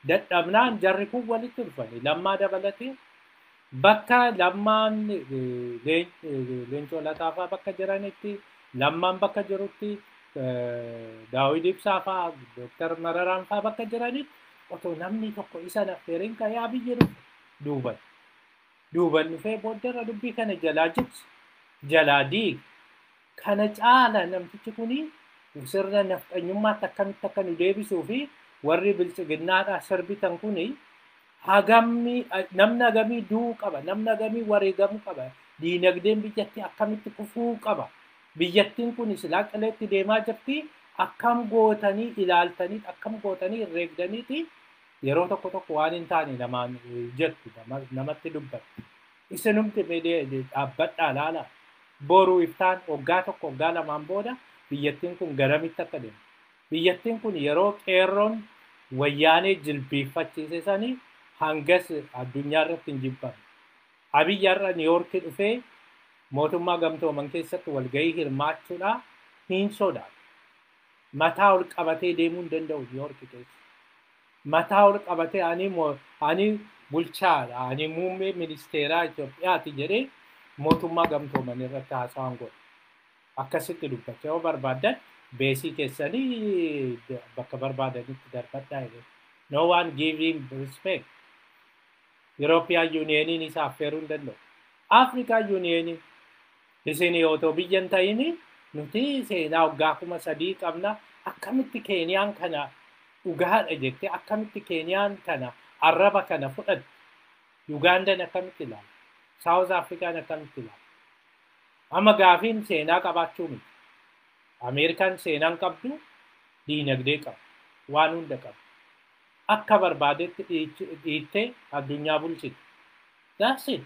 dadhabnaan jarri kun walitti dhufani. Lammaa dabalatee bakka Lammaan Leencoo Lataa fa'aa bakka jiranitti, Lammaan bakka jirutti, Daawit Ibsaa fa'aa, Dooktar Mararaan fa'aa bakka jiranitti otoo namni tokko isa affeeriin ka'ee Abiyyi dhufe duuban. Duuban dhufee booddeerra dubbii kana jalaa jigsu, jalaa diiga. Kana caala namtichi kuni sirna nafxanyummaatti akkamitti akka nu deebisuu fi warri bilchiginnaadhaa sirbitan kuni hagamni namni hagamii du'uu qaba, namni hagamii wareegamuu qaba, diinagdeen biyyattii akkamitti kufuu qaba. Biyyattiin kun silaa qileetti deemaa jirti. Akkam gootanii ilaaltanii, akkam gootanii herreegdaniiti yeroo tokko tokko waan hin taane namaan jettu, namatti dubbattu. Isinumti dhaabbadhaa laala. Boruu iftaan waggaa tokko waggaa lamaan booda biyyattiin kun garamitti akka deemtu. Biyyattiin kun yeroo qeerroon wayyaanee jilbiiffachiise sanii hangas addunyaa irratti hin jibbamne. Abiyyi har'a Niiwoorkii dhufee mootummaa gamtooman keessatti walgahii hirmaachuudhaa hin sodaatu. Mataa ol qabatee deemuu hin danda'u Niiwoorkii keessa. Mataa ol qabatee ani bulchaadha, ani muummee ministeeraa Itoophiyaati jedhee mootummaa gamtooman irratti haasawaan godha. Akkasitti dubbachuu yoo barbaaddan beesii keessanii bakka barbaadanitti darbadhaa jedhee. No one give him respect. European Unioniin isa affeeruu hin danda'u. African Unioniin isin otoo biyya hin ta'in nuti seenaa waggaa 3000 qabna, akkamitti Keeniyaan kana dhugaadha jettee, akkamitti Keeniyaan kana arraba kana fudhatte, Ugaandan akkamitti ilaala, South Afrikaan akkamitti ilaala? Amma gaafiin seenaa qabaachuu miti. Ameerikaan seenaan qabdu, diinagdee qabdu, waan hunda qabdu. Akka barbaadetti dhiittee addunyaa bulchiti. That's it.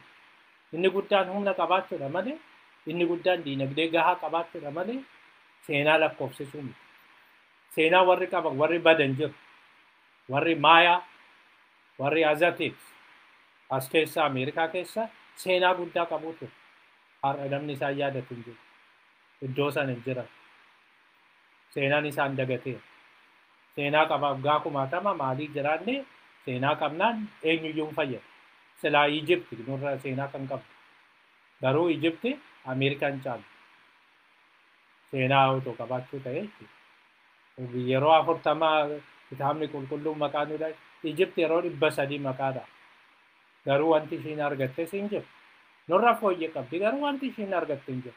Inni guddaan humna qabaachuudha malee, inni guddaan diinagdee gahaa qabaachuudha malee seenaa lakkoofsisuu miti. Seenaa warri qaban warri badan jiru. Warri Maayaa, warri Aztecs as keessa Ameerikaa keessa seenaa guddaa qabu ture. Har'a namni isaan yaadatu hin jiru. Iddoo sana hin jiran. Seenaan isaan dagateera. Seenaa qaba waggaa 10,000 maalii jiraanne seenaa qabnaan eenyuyyuu hin fayyadu. Silaa Ijipti nurra seenaa kan qabdu. Garuu Ijipti Ameerikaan caalu. Seenaa otoo qabaachuu ta'e jechuudha. Yeroo 40 kitaabni qulqulluun maqaa nu dhahe. Ijipti yeroo 300 maqaadha. Garuu wanti ishiin argattes hin jiru. Nurra fooyyee qabdi, garuu wanti ishiin argatte hin jiru.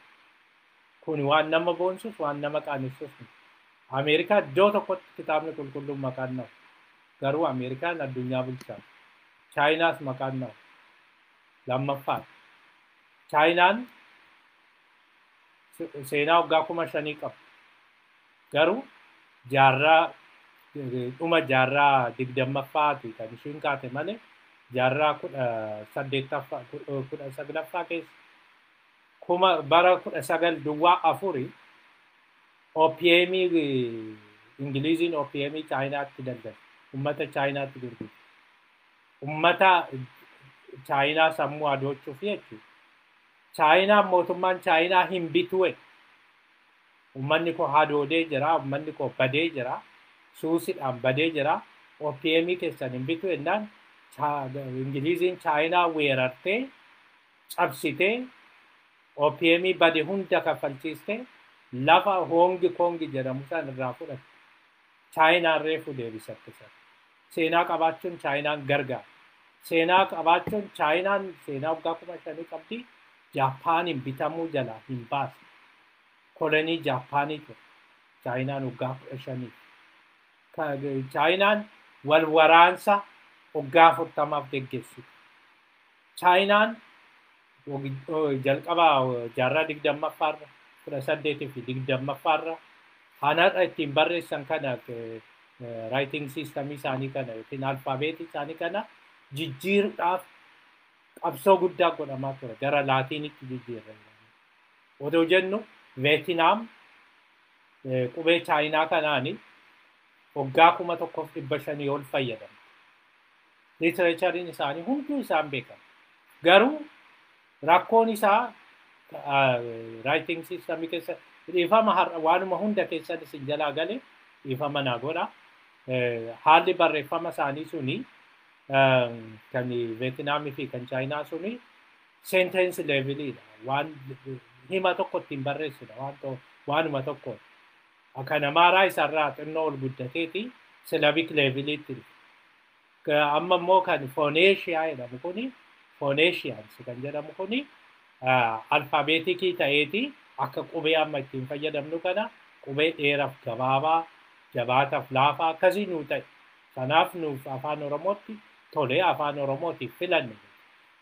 Kun waan nama boonsus waan nama qaanessus miti. Ameerikaa iddoo tokkotti kitaabni qulqulluun maqaan na'u. Garuu Ameerikaan addunyaa bulchaa. Chaayinaas maqaan na'u. Lammaffaadha. Chaayinaan seenaa waggaa 5000 qabdi. Garuu jaarraa dhuma jaarraa 20ffaati kan ishiin kaate malee jaarraa 18ffaa 19ffaa keessa kuma bara 1904 OPM Ingiliziin OPM Chaayinaatti daldalte. Uummata Chaayinaatti gurgurte. Uummata Chaayinaa sammuu adoochuuf jechuudha. Chaayinaan mootummaan Chaayinaa hin bituwe. Uummanni koo hadoodee jira, uummanni koo badee jira, suusidhaan badee jira. OPM keessan hin bitu jennaan Ingiliziin Chaayinaa weerartee cabsitee OPM bade hunda kaffalchiistee lafa Hongi Kongi jedhamu san irraa fudhatte. Chaayinaan reefu deebisatte sana. Seenaa qabaachuun Chaayinaan gargaara. Seenaa qabaachuun Chaayinaan seenaa waggaa 5000 qabdi. Jaapaaniin bitamuu jalaa hin baasne. Kolonii Jaapaanii ture. Chaayinaan waggaa 15. Chaayinaan wal waraansa waggaa 40 geggeessite. Chaayinaan jalqaba jaarraa 20ffaarra 18 fi 20ffaarra hanadha ittiin barreessan kana writing system isaanii kana yookiin alfaabeetii isaanii kana jijjiiruudhaaf qabsoo guddaa godhamaa ture, gara laatiinitti jijjiirre. Otoo jennu Veetinaam qubee Chaayinaa kanaani waggaa 1500 ol fayyadamte. Literachariin isaanii hunduu isaan beekama. Garuu rakkoon isaa writing system keessa dhiifama har'a waanuma hunda keessan isin jalaa gale dhiifama naa godha. Haalli barreeffama isaanii suni kan Veetinaamii fi kan Chaayinaa suni sentence levelidha. Waan hima tokko ittiin barreessudha waanuma tokko. Kan Amaaraa isarraa xinnoo ol guddateeti syllabic leveliitti. Amma immoo kan Phoneeshiyaa jedhamu kuni Phoenicians kan jedhamu kuni alfaabeetikii ta'eeti akka qubee amma ittiin fayyadamnu kana qubee dheeraaf gabaabaa, jabaataaf laafaa akkasii nuu ta'e. Kanaaf nuuf afaan Oromootti tolee afaan Oromootiif filanne.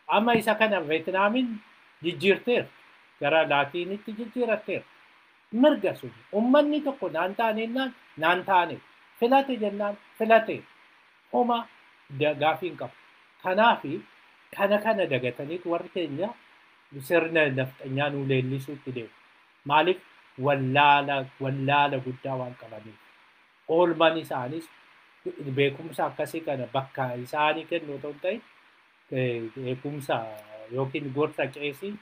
Amma isa kana Veetinaamiin jijjiirteerti. Gara Laatiinitti jijjiiratteerti. Mirga sun uummanni tokko naan taane naan taane filate jennaan filate homa gaafii hin qabu. Kanaafi kana dagataniitu warri keenya sirna nafxanyaa nuu leellisuutti deemu. Maaliif wallaala guddaa waan qabaniif. Oolmaan isaanis beekumsa akkasii kana bakka isaanii kennu otoo hin ta'in beekumsa yookiin gorsa qeesii,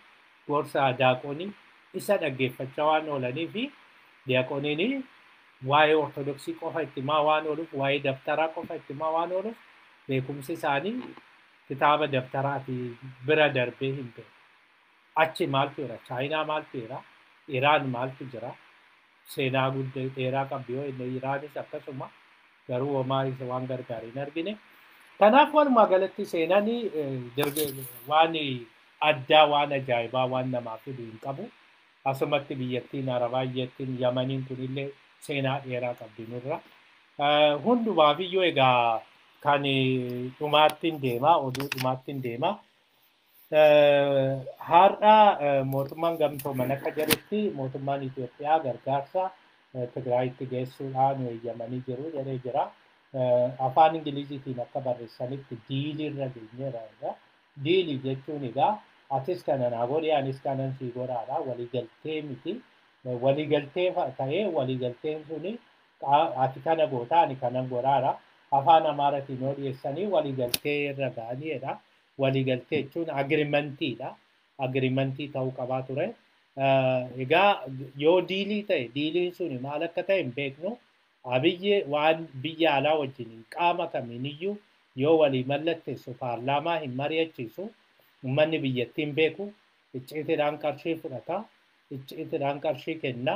gorsa daaqonii isa dhaggeeffachaa waan oolanii fi daaqoniin waa'ee ortodoksii qofa itti himaa waan ooluuf, waa'ee dabtaraa qofa itti himaa waan ooluuf beekumsi isaanii kitaaba dabtaraatii bira darbee hin beeku. Achi maaltu jira? Chaayinaa maaltu jira? Iraan maaltu jira? Seenaa guddaa dheeraa qabdi yoo inni Iraanis akkasuma garuu homaa isa waan gargaar hin argine. Kanaaf walumaa galatti seenanii waan addaa waan ajaa'ibaa waan namaa fidu hin qabu. Asumatti biyyattiin Arabaa biyyattiin Yamaniin kunillee seenaa dheeraa qabdi nurra. Hundumaaf iyyuu egaa kan dhumaattiin deema oduu dhumaattiin deema. Har'a mootummaan gamtooman akka jedhutti mootummaan Itoophiyaa gargaarsa Tigraayitti geessuudhaan eeyyamanii jiru jedhee jira. Afaan Ingiliziitiin akka barreessanitti diilii irra geenyeera. Diilii jechuun egaa atis kana naa godhi anis kanan sii godhaadha. Waliigaltee miti. Waliigaltee ta'ee waliigalteen suni ati kana goota ani kanan godhaadha. Afaan Amaaratiin yoo dhiyeessanii waliigaltee irra ga'aniidha. Waliigaltee jechuun agreementiidha. Agreementii ta'uu qabaa ture. Egaa yoo diilii ta'e diiliin suni maal akka ta'e hin beeknu. Abiyyi waan biyya alaa wajjin qaama kamiiniyyuu yoo walii mallatteessu paarlaamaa hin mari'achiisu. Uummanni biyyattii hin beeku. Icciitiidhaan qarshii fudhata. Icciitiidhaan qarshii kenna.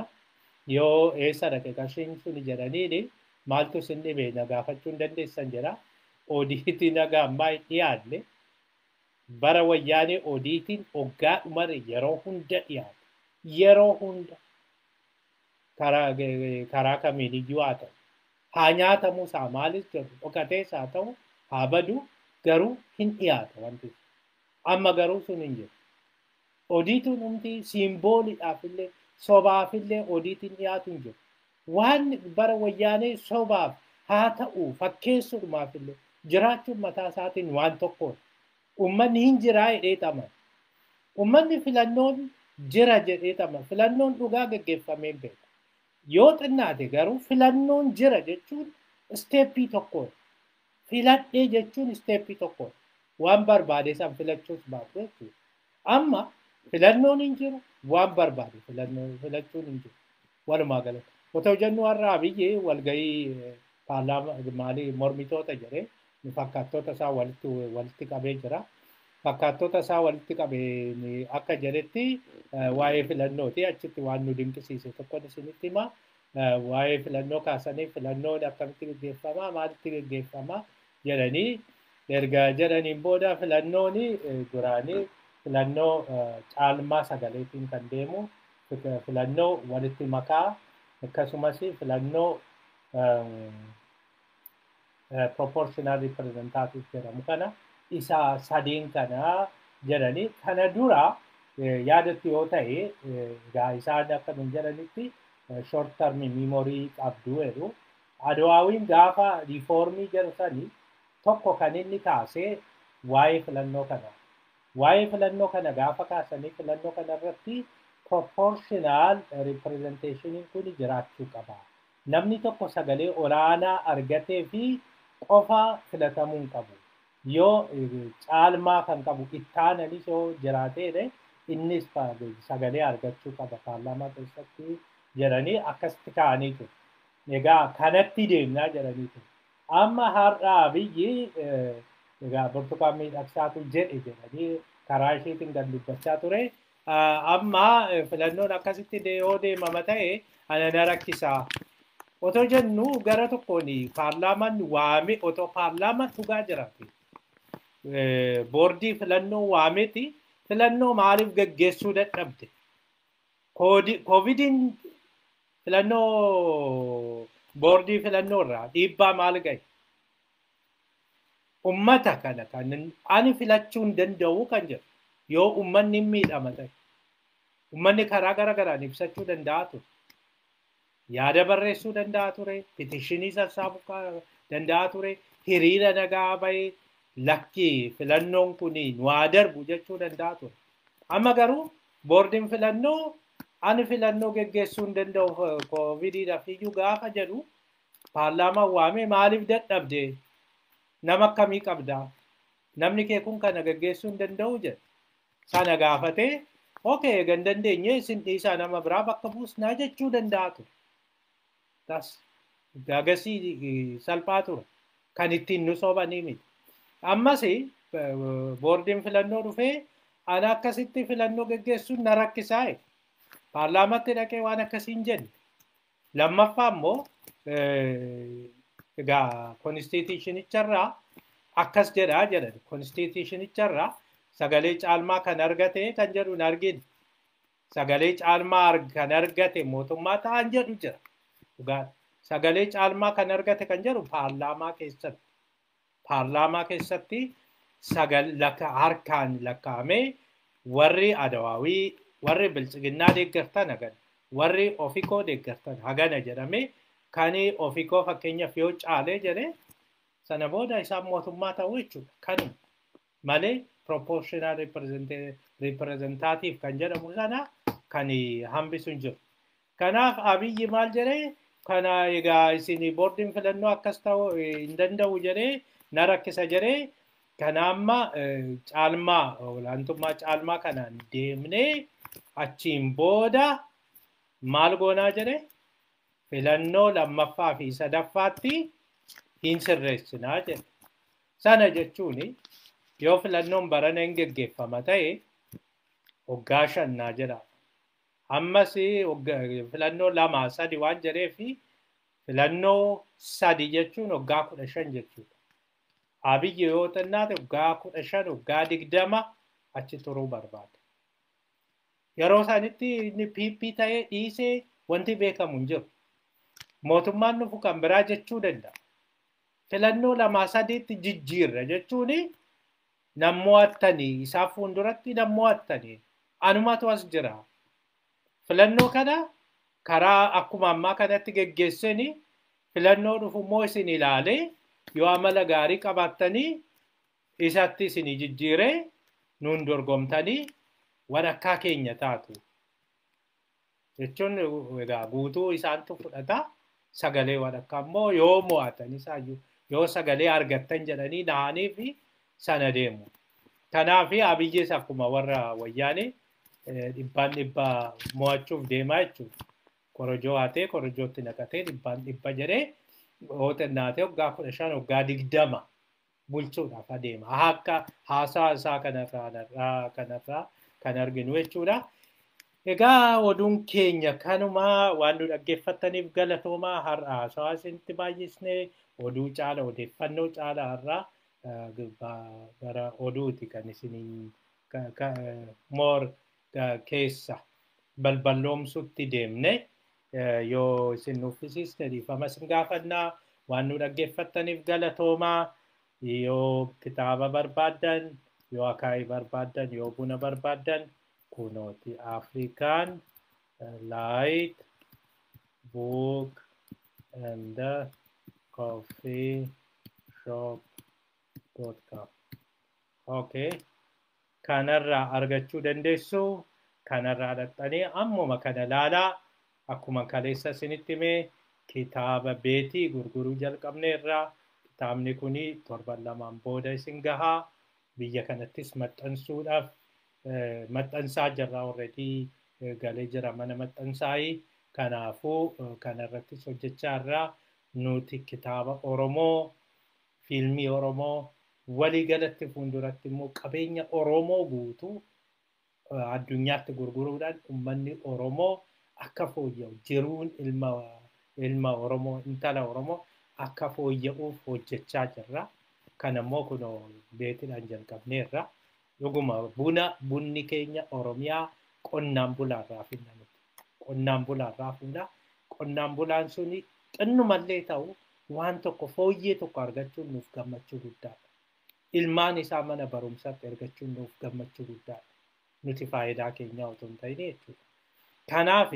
Yoo eessa dhaqe qarshiin suni jedhaniini maaltu isin dhibe na gaafachuu hin dandeessan jedha. Oodiitii nagaa ammaa hin dhiyaanne. Bara wayyaanee oodiitiin hoggaa dhumare yeroo hunda dhiyaata. Yeroo hunda karaa kamiiniyyuu haa ta'u. Haa nyaatamus haa maalis jedhu dhokatees haa ta'u haa badu garuu hin dhiyaata wanti. Amma garuu sun hin jiru. Odiituun humti siimbooliidhaaf illee sobaaf illee odiitiin dhiyaatu hin jiru. Waan bara wayyaanee sobaaf haa ta'u fakkeessuudhumaaf illee jiraachuun mataa isaatiin waan tokkodha. Uummanni hin jiraa jedhee amana. Uummanni filannoon jira jedhee amana. Filannoon dhugaa gaggeeffamee hin beeku. Yoo xinnaate garuu filannoon jira jechuun isteeppii tokkodha. Filadhee jechuun isteeppii tokkodha. Waan barbaade san filachuus baatu jechuudha. Amma filannoon hin jiru waan barbaade filachuun hin jiru. Walumaa galatti. Otoo jennu har'a Abiyyi walgahii paarlaamaa maalii mormitoota jedhee fakkaattota isaa walitti qabee jira. Fakkaattota isaa walitti qabee akka jedhetti waa'ee filannooti achitti waan nu dinqisiise tokkoon isinitti hima. Waa'ee filannoo kaasanii filannoon akkamitti gaggeeffama maalitti gaggeeffama jedhanii erga jedhaniin booda filannoon duraanii filannoo caalmaa sagaleetiin kan deemu filannoo walitti makaa akkasumas filannoo proportional representative jedhamu kana isa sadeen kana jedhanii kana dura yaadatti yoo ta'e egaa isaan akka nun jedhanitti short term memory qabdu jedhu. Adwaawiin gaafa riifoormii jedhu sanii tokko kan inni kaasee waa'ee filannoo kana. Waa'ee filannoo kana gaafa kaasanii filannoo kana irratti proportional representation kun jiraachuu qaba. Namni tokko sagalee olaanaa argatee fi qofa filatamuu hin qabu. Yoo caalmaa kan qabu ittaananis yoo jiraateedha innis sagalee argachuu qaba paarlaamaa keessatti jedhanii akkasitti kaa'anii jiru. Egaa kanatti deemnaa jedhanii jiru. Amma har'a Abiyyi egaa Burtukaan Miidhagsaatu jedhe jedhanii karaa isheetiin kan dubbachaa ture. Amma filannoon akkasitti yoo deemama ta'e ana na rakkisaa. Otoo jennu gara tokkoon paarlaamaan waame otoo paarlaamaan dhugaa jiraate boordii filannoo waameeti filannoo maaliif gaggeessuu dadhabde? Koovidiin filannoo boordii filannoo irraa dhiibbaa maal gahe? Ummata kana kan ani filachuu hin danda'u kan jedhu yoo ummanni hin miidhama ta'e ummanni karaa gara garaan ibsachuu danda'a ture. Yaada barreessuu danda'a ture, pitishinii sassaabuu danda'a ture, hiriira nagaa bahee lakki filannoon kun nu haa darbu jechuu danda'a ture. Amma garuu boordiin filannoo ani filannoo geggeessuu hin danda'u koovidiidhaaf iyyuu gaafa jedhu paarlaamaan waamee maaliif dadhabde? Nama akkamii qabdaa? Namni kee kun kana geggeessuu hin danda'u jedhe. Sana gaafatee okee egaa hin dandeenye isin dhiisaa nama biraa bakka buusnaa jechuu danda'a ture. Tas gagasii salphaa ture. Kan ittiin nu sobanii miti. Ammas boordiin filannoo dhufee ana akkasitti filannoo geggeessuun na rakkisaa. Paarlaamaatti dhaqee waan akkasii hin jenne. Lammaffaa immoo egaa konstituushinicharraa Akkas jedhaa jedhan konstituushinicharraa sagalee caalmaa kan argate kan jedhu hin argine. Sagalee caalmaa kan argate mootummaa ta'an jedhu jira. Dhugaadha. Sagalee caalmaa kan argate kan jedhu paarlaamaa keessatti. Paarlaamaa keessatti harkaan lakkaa'amee warri Adawaawii, warri Biltsiginnaa deeggartan hagana, warri Ofikoo deeggartan hagana jedhamee kan Ofikoo fakkeenyaaf yoo caalee jedhee sana booda isaan mootummaa ta'uu jechuudha. Kanuma malee proportional representative kan jedhamu sana kan hambisu hin jiru. Kanaaf Abiyyi maal jedhee kana egaa isin boordiin filannoo akkas ta'uu hin danda'u jedhee na rakkisa jedhee kana amma caalmaa olaantummaa caalmaa kanaan deemnee achiin booda maal goonaa jedhee filannoo lammaffaa fi sadaffaatti hin sirreessinaa jedhe. Sana jechuun yoo filannoon barana hin geggeeffama ta'e waggaa shannaa jedha. Ammas filannoo 2 3 waan jedhee fi filannoo 3 jechuun waggaa 15 jechuudha. Abiyyi yoo xinnaate waggaa 15 waggaa 20 achi turuu barbaada. Yeroo isaanitti inni PP ta'ee dhiisee wanti beekamu hin jiru. Mootummaan dhufu kan biraa jechuu danda'a. Filannoo 2 3tti jijjiirra jechuun nammo'attanii isaa fuulduratti nammo'attanii anumatu as jira. Filannoo kana karaa akkuma ammaa kanatti geggeessanii filannoo dhufu immoo isin ilaalee yoo amala gaarii qabaattanii isatti isin jijjiiree nuun dorgomtanii walakkaa keenya taatu. Jechuun egaa guutuu isaantu fudhata sagalee walakkaa immoo yoo mo'atan isaayyuu yoo sagalee argattan jedhanii nahanii fi sana deemu. Kanaaf Abiyyis akkuma warra wayyaanee dhibbaan dhibba mo'achuuf deemaa jechuudha. Korojoo haatee korojootti naqatee dhibbaan dhibba jedhee yoo xinnaatee waggaa 15 waggaa 20 bulchuudhaaf adeema. Akka haasaa isaa kanarraa kan arginu jechuudha. Egaa oduun keenya kanuma waan nu dhaggeeffattaniif galatoomaa har'a haasaa isinitti baay'isnee oduu caala odeeffannoo caala har'a gara oduuti kan isiniin more keessa balballoomsutti deemne yoo isin nuffisiisne dhiifama isin gaafannaa waan nu dhaggeeffattaniif galatoomaa yoo kitaaba barbaaddan yoo akaayii barbaaddan yoo buna barbaaddan kunooti African Light Book and Coffee Shop.com. Okay. Kanarraa argachuu dandeessu. Kanarraa dhaqxanii ammuma kana laalaa akkuma kaleessa isinitti himee kitaaba beetii gurguruu jalqabneerraa kitaabni kuni torban 2 booda isin gahaa biyya kanattis maxxansuudhaaf maxxansaa jirra already galee jira mana maxxansaayii kanaafuu kanarrattis hojjechaa irraa nuti kitaaba Oromoo fiilmii Oromoo waliigalatti fuulduratti immoo qabeenya Oromoo guutuu addunyaatti gurguruudhaan uummanni Oromoo akka fooyya'u jiruun ilma Oromoo intala Oromoo akka fooyya'uuf hojjechaa jirra. Kan ammoo kunoo beetiidhaan jalqabneerra. Dhuguma bunni keenya Oromiyaa qonnaan bulaarraa finna nuti. Qonnaan bulaarraa finna. Qonnaan bulaan suni xinnumallee ta'u waan tokko fooyyee tokko argachuun nuuf gammachuu guddaadha. Ilmaan isaa mana barumsaatti ergachuun nuuf gammachuu guddaadha. Nuti faayidaa keenyaa otoo hin ta'in jechuudha. Kanaaf